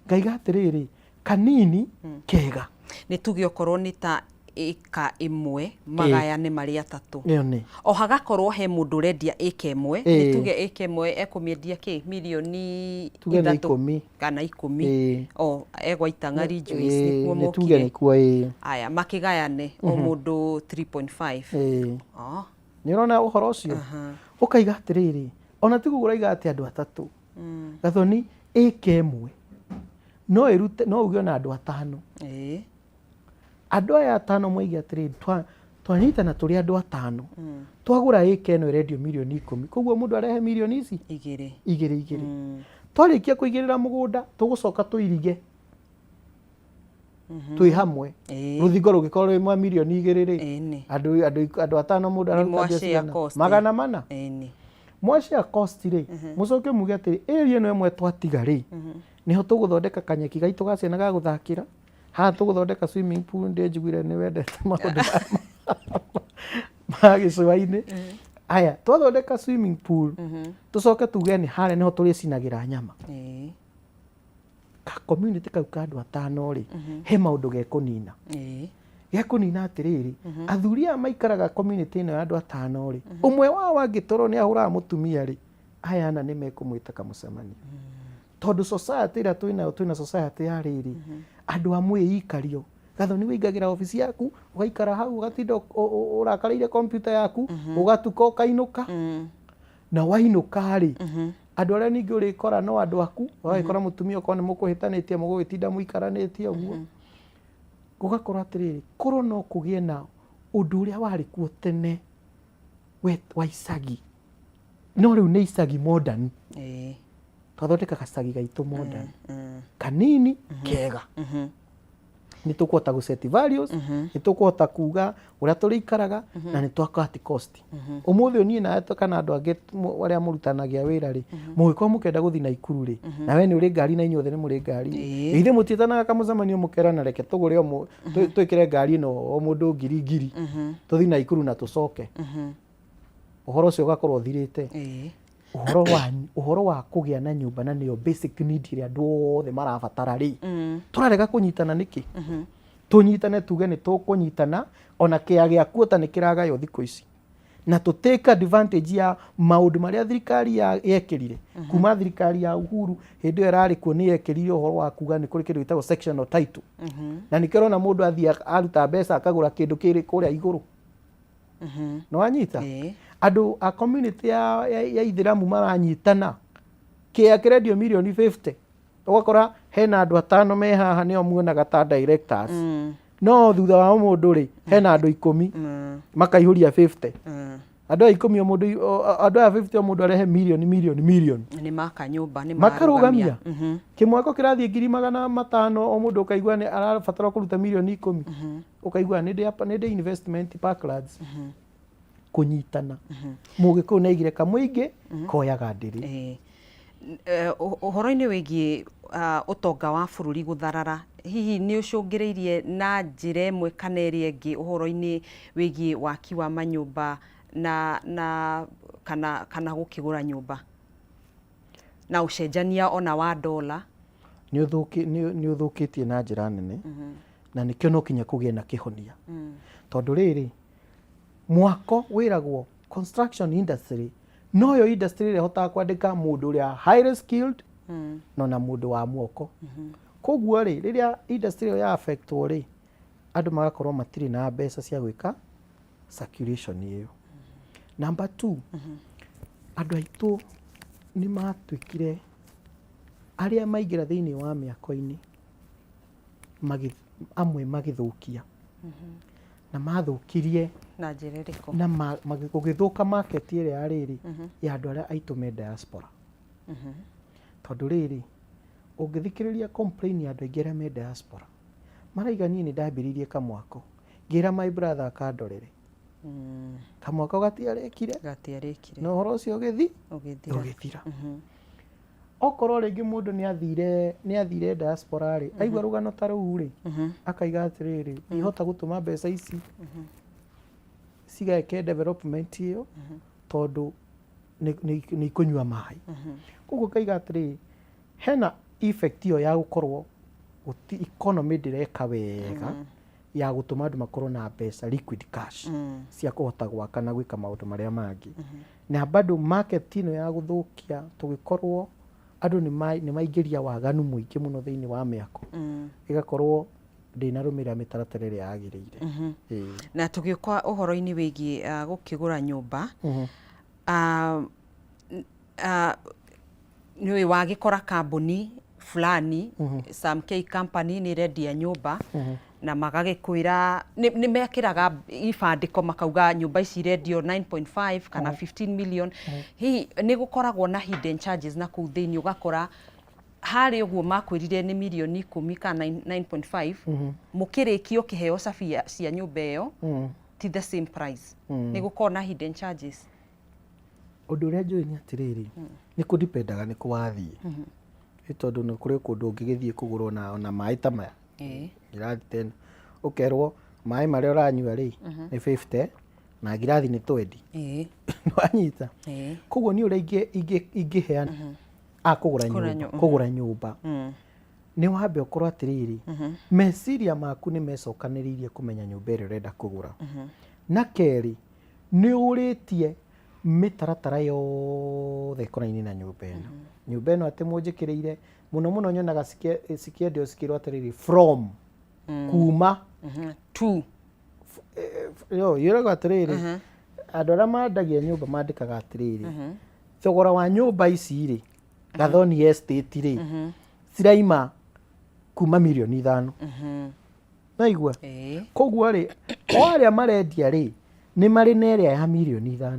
S2: Ngaiga atĩrĩrĩ, kanini kega.
S1: Nĩ tuge okorwo nĩ ta ĩka ĩmwe magayane marĩ atatũ.
S2: Ĩyo nĩ.
S1: O hagakorwo he mũndũ ũrendia ĩka ĩmwe, nĩ tuge ĩka ĩmwe ekũmĩendia kĩ mirioni
S2: Tuge nĩ
S1: ithatũ
S2: ikũmi.
S1: kana ikũmi. O egwa Itang'ari Juice nĩkuo
S2: Nĩ tuge
S1: mokire.
S2: nĩkuo ĩĩ.
S1: Aya makĩgayane o mũndũ 3.5.
S2: Ĩĩ.
S1: Oh.
S2: Nĩ ũrona ũhoro ũcio? Ũkaiga atĩrĩrĩ, ona ti ũguo ũraiga atĩ andũ atatũ. Gathoni ĩka ĩmwe no ĩrute no uge ona andũ atano. Andũ aya atano moige atĩrĩrĩ, twanyitana tũrĩ andũ atano, twagũra ĩka ĩno ĩrendio mirioni ikũmi, koguo mũndũ arehe mirioni ici
S1: Igĩrĩ.
S2: Igĩrĩ igĩrĩ. Twarĩkia kũigĩrĩra mũgũnda, tũgũcoka tũirige twĩ hamwe. Rũthingo rũngĩkorwo rwĩ mwa mirioni igĩrĩ rĩ, andũ atano mũndũ araruta
S1: Mwa
S2: mbia
S1: share
S2: cigana?
S1: cost.
S2: Magana mana.
S1: Ĩni.
S2: Mwa share cost rĩ, mũcoke muge atĩrĩ, area ĩno ĩmwe twatiga rĩ, nĩho tũgũthondeka kanyeki gaitũ ga ciana ga gũthakĩra, haha tũgũthondeka swimming pool, ndĩ njiguire nĩ wendete maũndũ ma gĩcũa-inĩ. Aya, twathondeka swimming pool, tũcoke tuge nĩ harĩa nĩho tũrĩcinagĩra nyama. Ka community kau ka andũ atano rĩ, he maũndũ gekũnina. Gekũnina atĩrĩrĩ, athuri aya maikaraga community ĩno ya andũ atano rĩ, ũmwe wao angĩtorwo nĩ ahũraga mũtumia rĩ, aya ana nĩ mekũmwĩta kamũcemanio. Tondũ society ĩrĩa twĩnayo, twĩna society ya rĩrĩ, andũ a mwĩikario. Gathoni wĩingagĩra obici yaku, ũgaikara hau, ũgatinda ũrakarĩire computer yaku, ũgatuka ũkainũka. Na wainũka rĩ, andũ arĩa ningĩ ũrĩkora no andũ aku, ũgagĩkora mũtumia okorwo nĩ mũkũhĩtanĩtie, mũgũgĩtinda mũikaranĩtie ũguo. Gũgakorwo atĩrĩrĩ, korwo no kũgĩe na ũndũ ũrĩa warĩ kuo tene wa icagi. No rĩu nĩ icagi modern. Twathondeka gacagi gaitũ modern. Kanini kega. Nĩ tũkũhota gũ set values, nĩ tũkũhota kuga ũrĩa tũrĩikaraga, na nĩ twa cut cost. Ũmũthĩ ũyũ niĩ nawe kana andũ angĩ arĩa mũrutanagia wĩra rĩ, mũngĩkorwo mũkĩenda gũthiĩ Naikuru rĩ, na we nĩ ũrĩ ngari na inyuothe nĩ mũrĩ ngari rĩ, ithuĩ mũtiĩtanaga kamũcemanio mũkerana reke tũgũre o twĩkĩre ngari ĩno o mũndũ ngiri ngiri, tũthiĩ Naikuru na tũcoke. Ũhoro ũcio ũgakorwo ũthirĩte. Ũhoro wa kũgĩa na nyũmba na nĩyo basic need ĩrĩa andũ othe marabatara rĩ, tũrarega kũnyitana nĩkĩ? Tũnyitane tuge nĩ tũkũnyitana, ona kĩa gĩa kuota nĩ kĩragaywo thikũ ici. Na tũ take advantage ya maũndũ marĩa thirikari yekĩrire. Kuma thirikari ya Uhuru hĩndĩ ĩyo ĩrarĩ kuo nĩ yekĩrire ũhoro wa kuga nĩ kũrĩ kĩndũ gĩtagwo sectional title. Na nĩkĩo ũrona mũndũ athiĩ aruta mbeca akagũra kĩndũ kĩrĩ kũrĩa igũrũ. Nĩ wanyita? Andũ a community ya Ithĩramu maranyitana kĩa kĩrendio mirioni 50, ũgakora hena andũ atano me haha nĩo muonaga ta directors, no thutha wa mũndũ rĩ, hena andũ ikũmi makaihũria 50. Andũ aya ikũmi o mũndũ, andũ aya 50 o mũndũ arehe mirioni mirioni mirioni.
S1: Nĩ maka nyũmba, nĩ
S2: makarũgamia kĩmwako kĩrathiĩ 500,000 o mũndũ, ũkaigua nĩ arabatara kũruta mirioni ikũmi, ũkaigua nĩ ndĩ investment Parklands. Kũnyitana, mũgĩkũyũ nĩ aigire kamũingĩ koyaga ndĩrĩ.
S1: Ũhoro-inĩ wĩgiĩ ũtonga wa bũrũri gũtharara, hihi nĩ ũcũngĩrĩirie na njĩra ĩmwe kana ĩrĩa ĩngĩ ũhoro-inĩ wĩgiĩ waki wa manyũmba na kana gũkĩgũra nyũmba na ũcenjania ona wa dola?
S2: Nĩ ũthũkĩtie na njĩra nene, na nĩkĩo no kinya kũgĩe na kĩhonia, tondũ rĩrĩ mwako wĩragwo construction industry noyo industry ĩrĩa ĩhotaga kwandĩka mũndũ ũrĩa highly skilled no na mũndũ wa mwoko. Koguo rĩ, rĩrĩa industry ĩyo ya affectwo rĩ, andũ magakorwo matirĩ na mbeca cia gwĩka circulation ĩyo. Number two, andũ aitũ nĩ matuĩkire arĩa maingĩra thĩinĩ wa mĩako-inĩ, amwe magĩthũkia na mathũkirie.
S1: Na njĩra ĩrĩkũ?
S2: Na gũgĩthũka market ĩrĩa ya rĩrĩ ya andũ arĩa aitũ me diaspora, tondũ rĩrĩ ũngĩthikĩrĩria complain ya andũ aingĩ arĩa me diaspora, maraiga niĩ nĩ ndambĩrĩirie kamwako, ngĩra my brother akandorere. Kamwako gatiarĩkire.
S1: Gatiarĩkire.
S2: Na ũhoro ũcio ũgĩthi
S1: Ũgĩthira.
S2: Ũgĩthira. Okorwo rĩngĩ mũndũ nĩ athire, nĩ athire diaspora rĩ, aigua rũgano ta rũu rĩ, akaiga atĩrĩrĩ, ndihota gũtũma mbeca ici cigeke development ĩyo tondũ nĩ ikũnyua maĩ. Koguo ngaiga atĩrĩrĩ, hena effect ĩyo ya gũkorwo economy ndĩreka wega ya gũtũma andũ makorwo na mbeca liquid cash cia kũhota gwaka na gwĩka maũndũ marĩa mangĩ. Na bado market ĩno ya gũthũkia tũgĩkorwo andũ nĩ maingĩria waganu mũingĩ mũno thĩinĩ wa mĩako, ĩgakorwo ndĩnarũmĩrĩra mĩtaratara ĩrĩa yagĩrĩire. Ĩĩ.
S1: Na tũgĩũka ũhoro-inĩ wĩgiĩ gũkĩgũra nyũmba, nĩ wagĩkora kambuni fulani, Sam K Company nĩ ĩrendia nyũmba, na magagĩkwĩra nĩ mekĩraga ibandĩko makauga nyũmba ici irendio 9.5 kana 15 million. Hihi nĩ gũkoragwo na hidden charges na kũu thĩinĩ, ũgakora harĩ ũguo makwĩrire nĩ mirioni 10 kana 9.5, mũkĩrĩkia ũkĩheo cabia cia nyũmba ĩyo ti the same price? Nĩ gũkoragwo na hidden charges?
S2: Ũndũ ũrĩa njũĩ nĩ atĩrĩrĩ, nĩ kũdipendaga nĩ kũ wathiĩ. Nĩ tondũ nĩ kũrĩ kũndũ ũngĩgĩthiĩ kũgũra ona maĩ ta maya. Ngirathi ta ĩno. Ũkerwo maĩ marĩa ũranyua rĩ, nĩ 50 na ngirathi nĩ 20. Nĩwanyita? Koguo niĩ ũrĩa ingĩheana kũgũra nyũmba, kũgũra nyũmba. Nĩ wambe ũkorwo atĩrĩrĩ, meciria maku nĩ mecokanĩrĩirie kũmenya nyũmba ĩrĩa ũrenda kũgũra. Na kerĩ, nĩ ũrĩtie mĩtaratara yothe ĩkonainie na nyũmba ĩno. Nyũmba ĩno atĩ mũnjĩkĩrĩire, mũno mũno nyonaga cikĩendio cikĩrwo atĩrĩrĩ, from, kuma.
S1: To.
S2: Yo, yĩragwo atĩrĩrĩ, andũ arĩa mandagia nyũmba mandĩkaga atĩrĩrĩ, thogora wa nyũmba ici rĩ, Gathoni Estate rĩ, ciraima kuma mirioni 5. Naigua? Koguo rĩ, o arĩa marendia rĩ, nĩ marĩ na ĩrĩa ya mirioni 5.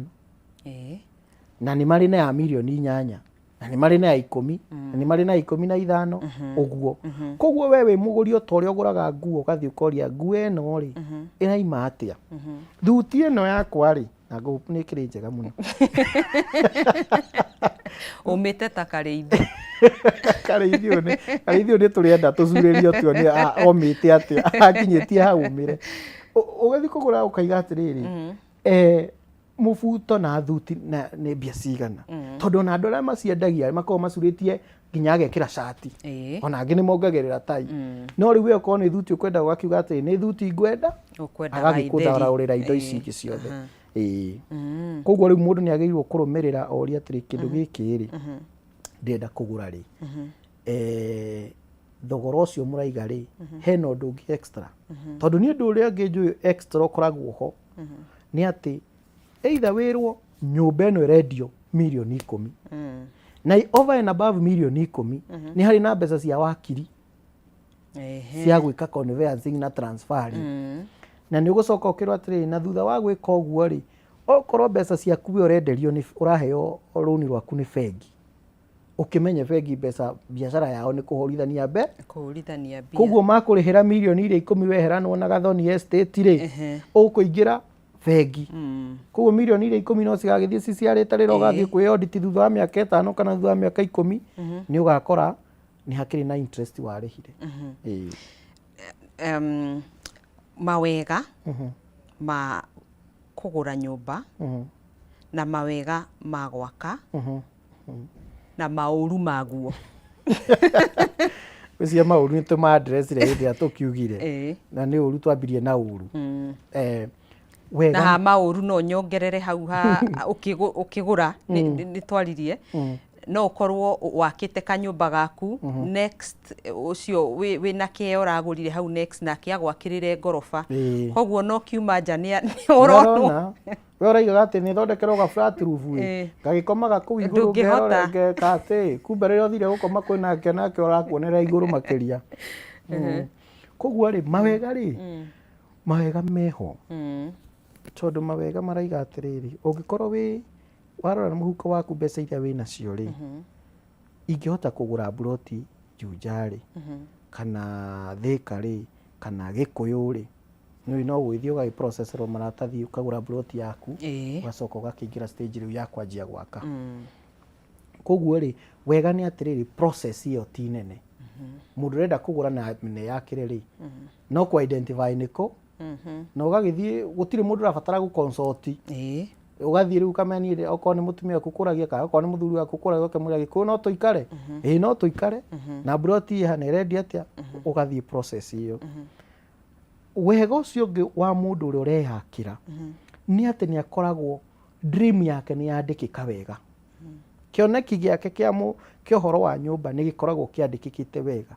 S2: Na nĩ marĩ na ya mirioni 8, na nĩ marĩ na ya 10, na nĩ marĩ na ya 15, ũguo. Koguo we wĩ mũgũri o ta ũrĩa ũgũraga nguo, ũgathiĩ ũkoria nguo ĩno rĩ, ĩraima atĩa? Thuti ĩno yakwa rĩ, na nĩ ĩkĩrĩ njega mũno.
S1: Ũmĩte ta karĩithi.
S2: Karĩithi ũyũ karĩithi ũyũ nĩ tũrenda tũcurĩrio tuone omĩte atĩa, akinyĩtie hau ũmĩre. Ũgĩthiĩ kũgũra ũkaiga atĩrĩrĩ, mũbuto na thuti na nĩ mbia cigana? Tondũ ona andũ arĩa maciendagia makoragwo macurĩtie nginya agekĩra cati. Ona angĩ nĩ mongagĩrĩra tai. No rĩu we okorwo nĩ thuti ũkwenda, ũgakiuga atĩrĩ, nĩ thuti ngwenda, agagĩkũtharaũrĩra indo ici ingĩ ciothe. Ĩĩ. Koguo rĩu mũndũ nĩ agĩrĩirwo kũrũmĩrĩra orie atĩrĩ, kĩndũ gĩkĩ rĩ, ndĩrenda kũgũra rĩ, thogora ũcio mũraiga rĩ, hena ũndũ ũngĩ extra? Tondũ niĩ ũndũ ũrĩa ũngĩ njũĩ extra ũkoragwo ho nĩ atĩ either wĩrwo nyũmba ĩno ĩrendio mirioni 10, na over and above mirioni 10 nĩ harĩ na mbeca cia wakiri cia gwĩka conveyancing na transfer rĩ, na nĩ ũgũcoka ũkĩrwo atĩrĩrĩ, na thutha wa gwĩka ũguo rĩ, okorwo mbeca ciaku we ũrenderio nĩ ũraheo rũni rwaku nĩ bengi, ũkĩmenye bengi mbeca biacara yao nĩ kũhũrithania mbe
S1: Kũhũrithania mbia.
S2: Koguo makũrĩhĩra mirioni iria 10 weheranwo na Gathoni Estate rĩ, ũkũingĩra bengi. Koguo mirioni iria 10 no cigagĩthiĩ ciciarĩte rĩrĩa ũgathiĩ kwĩ audit thutha wa mĩaka 5 kana thutha wa mĩaka 10, nĩ ũgakora nĩ hakĩrĩ na interest warĩhire. Ĩĩ.
S1: Mawega ma kũgũra nyũmba na mawega ma gwaka na maũru maguo.
S2: Ũcio maũru nĩ tũma-address-ire hĩndĩ ĩrĩa tũkiugire. Na nĩ ũru twambirie na ũru. Wega
S1: Na ha maũru no nyongerere hau ha ũkĩgũra nĩ twaririe no ũkorwo wakĩte kanyũmba gaku next, ũcio wĩna kĩeo ũragũrire hau next nake agwakĩrĩre ngoroba. Koguo no kiuma nja nĩ ũronwo.
S2: Nĩũrona we ũraigaga atĩ nĩ thondekerwo ga flat roof ĩ, ngagĩkomaga kũu igũrũ.
S1: Ndũngĩhota.
S2: Ngeka atĩ kumbe rĩrĩa ũthire gũkoma kwĩna nake nake ũrakuonera igũrũ makĩria. Koguo rĩ, mawega rĩ, mawega meho, tondũ mawega maraiga atĩrĩrĩ, ũngĩkorwo wĩ warora mũhuko waku mbeca iria wĩ nacio rĩ, ingĩhota kũgũra mburoti Juja rĩ, kana Thĩka rĩ, kana Gĩkũyũ rĩ, Nĩ no gũgĩthiĩ ũgagĩproceserwo maratathi, ũkagũra plot yaku, ũgacoka ũgakĩingĩra stage rĩu ya kwanjia gwaka. Koguo rĩ, wega nĩ atĩrĩrĩ, process ĩyo ti nene. Mũndũ ũrenda kũgũra na neyakĩre rĩ, no kũ identify nĩ kũ, na ũgagĩthiĩ, gũtirĩ mũndũ ũrabatara gũ consult. Ũgathiĩ rĩu ũkamenya niĩ okorwo nĩ mũtumia waku ũkũragia kana okorwo nĩ mũthuri waku ũkũragia, ũkamwĩra Gĩkũyũ no tũikare, ĩĩ no tũikare, na plot ĩ haha ĩrendio atĩa, ũgathiĩ process ĩyo. Wega ũcio ũngĩ wa mũndũ ũrĩa ũreyakĩra nĩ atĩ nĩ akoragwo dream yake nĩ yandĩkĩka wega. Kĩoneki gĩake kĩa ũhoro wa nyũmba nĩ gĩkoragwo kĩandĩkĩkĩte wega,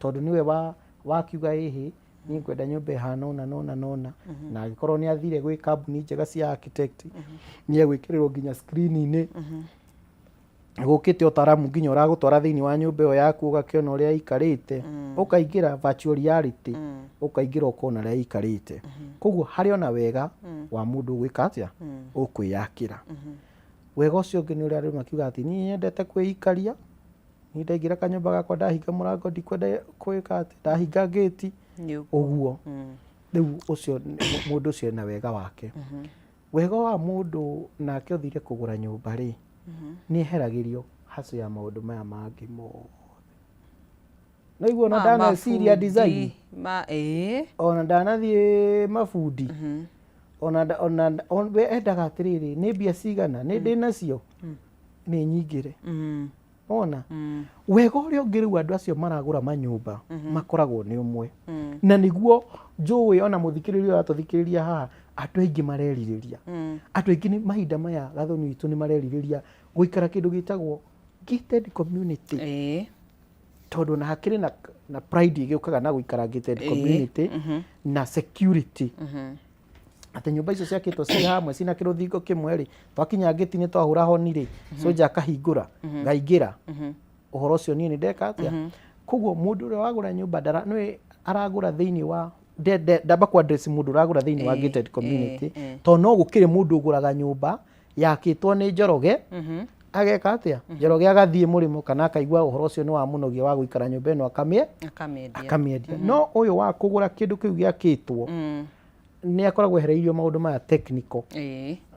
S2: tondũ nĩwe wakiuga ĩhĩ, niĩ ngwenda nyũmba ĩhana ũna na ũna na ũna, na angĩkorwo nĩ athire gwĩ kambuni njega cia architect, nĩ egwĩkĩrĩrwo nginya screen-inĩ. Gũkĩte ũtaaramu nginya ũragũtwara thĩinĩ wa nyũmba ĩyo yaku, ũgakĩona ũrĩa ĩikarĩte, ũkaingĩra virtual reality, ũkaingĩra ũkona ũrĩa ĩikarĩte. Koguo harĩ ona wega wa mũndũ gwĩka atĩa, ũkwĩyakĩra. Wega ũcio ũngĩ nĩ ũrĩa andũ makiuga atĩ niĩ nyendete kwĩikaria, niĩ ndaingĩra kanyũmba gakwa ndahinga mũrango ndikwenda gwĩka atĩ, ndahinga ngĩti, ũguo. Rĩu ũcio mũndũ ũcio ena wega wake. Wega wa mũndũ nake ũthire kũgũra nyũmba rĩ, nĩ eheragĩrio haco ya maũndũ maya mangĩ mothe. No igua ona ndaneciria design, ona ndanathiĩ mabundi, ona we endaga atĩrĩrĩ, nĩ mbia cigana, nĩ ndĩ nacio, nĩ nyingĩre. Ona wega ũrĩa ũngĩ rĩu andũ acio maragũra manyũmba makoragwo nĩ ũmwe, na nĩguo njũĩ ona mũthikĩrĩria ũyũ aratũthikĩrĩria haha, andũ aingĩ marerirĩria, andũ aingĩ nĩ mahinda maya Gathoni witũ nĩ marerirĩria gũikara kĩndũ gĩtagwo gated community, tondũ ona hakĩrĩ na pride ĩgĩũkaga na gũikara gated community na security, atĩ nyũmba icio ciakĩtwo ciĩ hamwe cina kĩrũthingo kĩmwe rĩ, twakinya ngĩti-inĩ twahũra honi rĩ, soja akahingũra ngaingĩra, ũhoro ũcio niĩ nĩ ndeka atĩa. Koguo mũndũ ũrĩa wagũra nyũmba nĩwe aragũra thĩinĩ wa ndamba ku address mũndũ ũragũra thĩinĩ wa gated community, tondũ no gũkĩrĩ mũndũ ũgũraga nyũmba yakĩtwo nĩ Njoroge, ageka atĩa, Njoroge agathiĩ mũrĩmo kana akaigua ũhoro ũcio nĩ wamũnogia wa gũikara nyũmba ĩno, akamĩendia. No ũyũ wa kũgũra kĩndũ kĩu gĩakĩtwo nĩ akoragwo ehereirio maũndũ maya technical,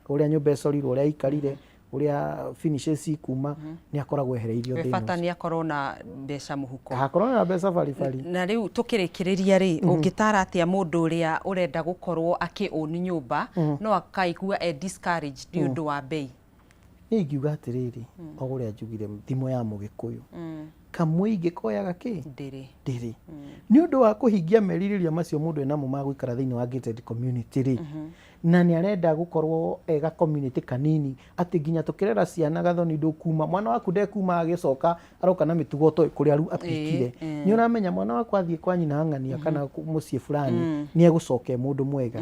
S2: ũrĩa nyũmba ĩcorirwo, ũrĩa ĩikarire, ũrĩa finishes cikuma, nĩ akoragwo ehereirio
S1: we
S2: thĩna
S1: bata
S2: ũcio.
S1: Nĩ akorwo na mbeca mũhuko.
S2: Akorwo na mbeca baribari.
S1: Na rĩu tũkĩrĩkĩrĩria rĩ, ũngĩtara atĩa mũndũ ũrĩa ũrenda gũkorwo akĩ-own nyũmba no akaigua e discouraged nĩ ũndũ wa mbei?
S2: Niĩ ingiuga atĩrĩrĩ, o ũrĩa njugire thimo ya Mũgĩkũyũ, kamũingĩ koyaga kĩ?
S1: Ndĩrĩ.
S2: Ndĩrĩ. Nĩ ũndũ wa kũhingia merirĩria macio mũndũ enamo ma gũikara thĩinĩ wa gated community rĩ, na nĩ arenda gũkorwo ega community kanini, atĩ nginya tũkĩrera ciana Gathoni, ndũkuma mwana waku ndekuma agĩcoka aroka na mĩtugo ũtoĩ kũrĩa apikire. Nĩ ũramenya mwana waku athiĩ kwa nyina ng'ania kana mũciĩ fulani nĩ egũcoka e mũndũ mwega.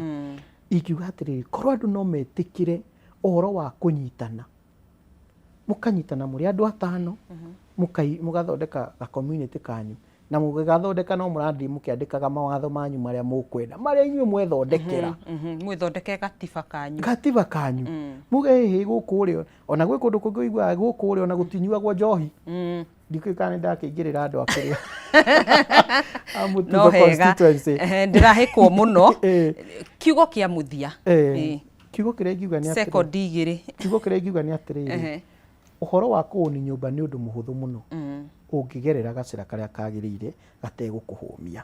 S2: Ingiuga atĩrĩrĩ, korwo andũ no metĩkĩre ũhoro wa kũnyitana, mũkanyitana mũrĩ andũ atano, mũgathondeka ga community kanyu, na mũgĩgathondeka no mũrathiĩ mũkĩandĩkaga mawatho manyu marĩa mũkwenda, marĩa inyuĩ mwethondekera.
S1: Mwĩthondeke gatiba kanyu.
S2: Gatiba kanyu, muge hĩhĩ gũkũ rĩ, ona gwĩ kũndũ kũngĩ ũiguaga gũkũ rĩ ona gũtinyuagwo njohi. Ndikũĩ kana nĩ ndakĩingĩrĩra andũ a kũrĩa a
S1: no
S2: Mũtitũ
S1: hega.
S2: constituency.
S1: Ehe, ndĩrahĩkwo mũno. Kiugo kĩa mũthia.
S2: Kiugo kĩrĩa ingiuga nĩ atĩrĩ,
S1: Sekondi 2.
S2: Kiugo kĩrĩa ingiuga nĩ atĩrĩrĩ, ũhoro wa kũũni nyũmba nĩ ũndũ mũhũthũ mũno ũngĩgerera gacĩra karĩa kagĩrĩire gategũkũhũmia,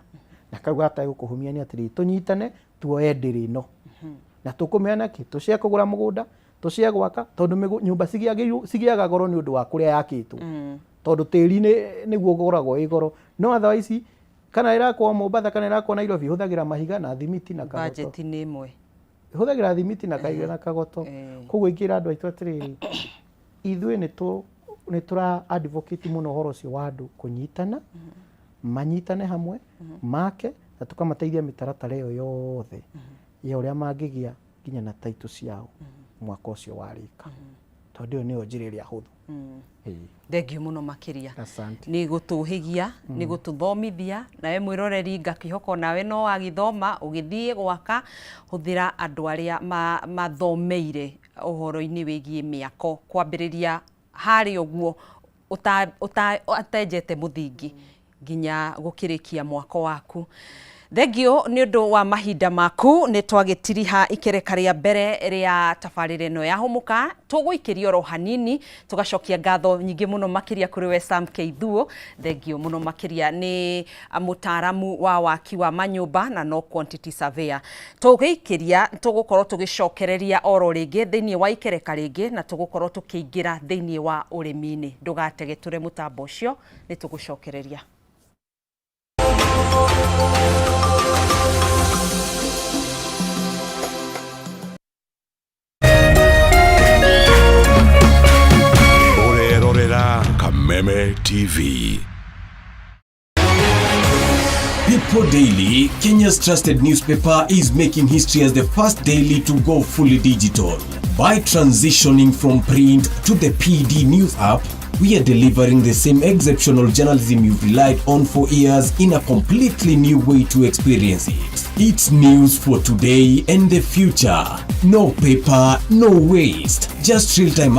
S2: na kau gategũkũhũmia nĩ atĩrĩrĩ, tũnyitane tuoye ndĩrĩ ĩno na tũkũmĩoya nakĩ, tũcie kũgũra mũgũnda, tũcie gwaka, tondũ nyũmba cigĩaga goro nĩ ũndũ wa kũrĩa yakĩtwo, tondũ tĩri nĩguo ũgũragwo wĩ goro. No otherwise kana ĩrakwo Mombatha kana ĩrakwo Nairobi, hũthagĩra mahiga na thimiti na kagoto.
S1: Budget nĩ ĩmwe.
S2: Hũthagĩra thimiti na kahiga na kagoto. Koguo ingĩra andũ aitũ atĩrĩrĩ, ithuĩ nĩ tũra advocate mũno ũhoro ũcio wa andũ kũnyitana, manyitane hamwe make, na tũkamateithia mĩtaratara ĩyo yothe ya ũrĩa mangĩgĩa nginya na title ciao mwaka ũcio warĩka, tondũ ĩyo nĩyo njĩra ĩrĩa hũthũ.
S1: Thengiũ mũno makĩria.
S2: Asante.
S1: Nĩ gũtũhĩgia, nĩ gũtũthomithia, nawe mwĩroreri ngakĩhoka onawe no wagĩthoma. Ũgĩthiĩ gwaka, hũthĩra andũ arĩa mathomeire ũhoro-inĩ wĩgiĩ mĩako, kwambĩrĩria harĩa ũguo atenjete mũthingi nginya gũkĩrĩkia mwako waku. Thengio nĩ ũndũ wa mahinda maku. Nĩ twagĩtiriha ikereka rĩa mbere rĩa tabarĩra ĩno ya Hũmũka. Tũgũikĩria oro hanini, tũgacokia ngatho nyingĩ mũno makĩria kũrĩ we Sam Keithuo. Thengio mũno makĩria, nĩ mũtaaramu wa waki wa manyũmba na no quantity surveyor. Tũgĩikĩria tũgũkorwo tũgĩcokereria oro rĩngĩ thĩinĩ wa ikereka rĩngĩ, na tũgũkorwo tũkĩingĩra thĩinĩ wa ũrĩmi-inĩ. Ndũgategetũre mũtambo ũcio, nĩ tũgũcokereria.
S3: Ũrerorera Kameme TV.
S4: People Daily, Kenya's trusted newspaper, is making history as the first daily to go fully digital. By transitioning from print to the PD News app, we are delivering the same exceptional journalism you've relied on for years in a completely new way to experience it. It's news for today and the future. No paper, no waste. Just real-time.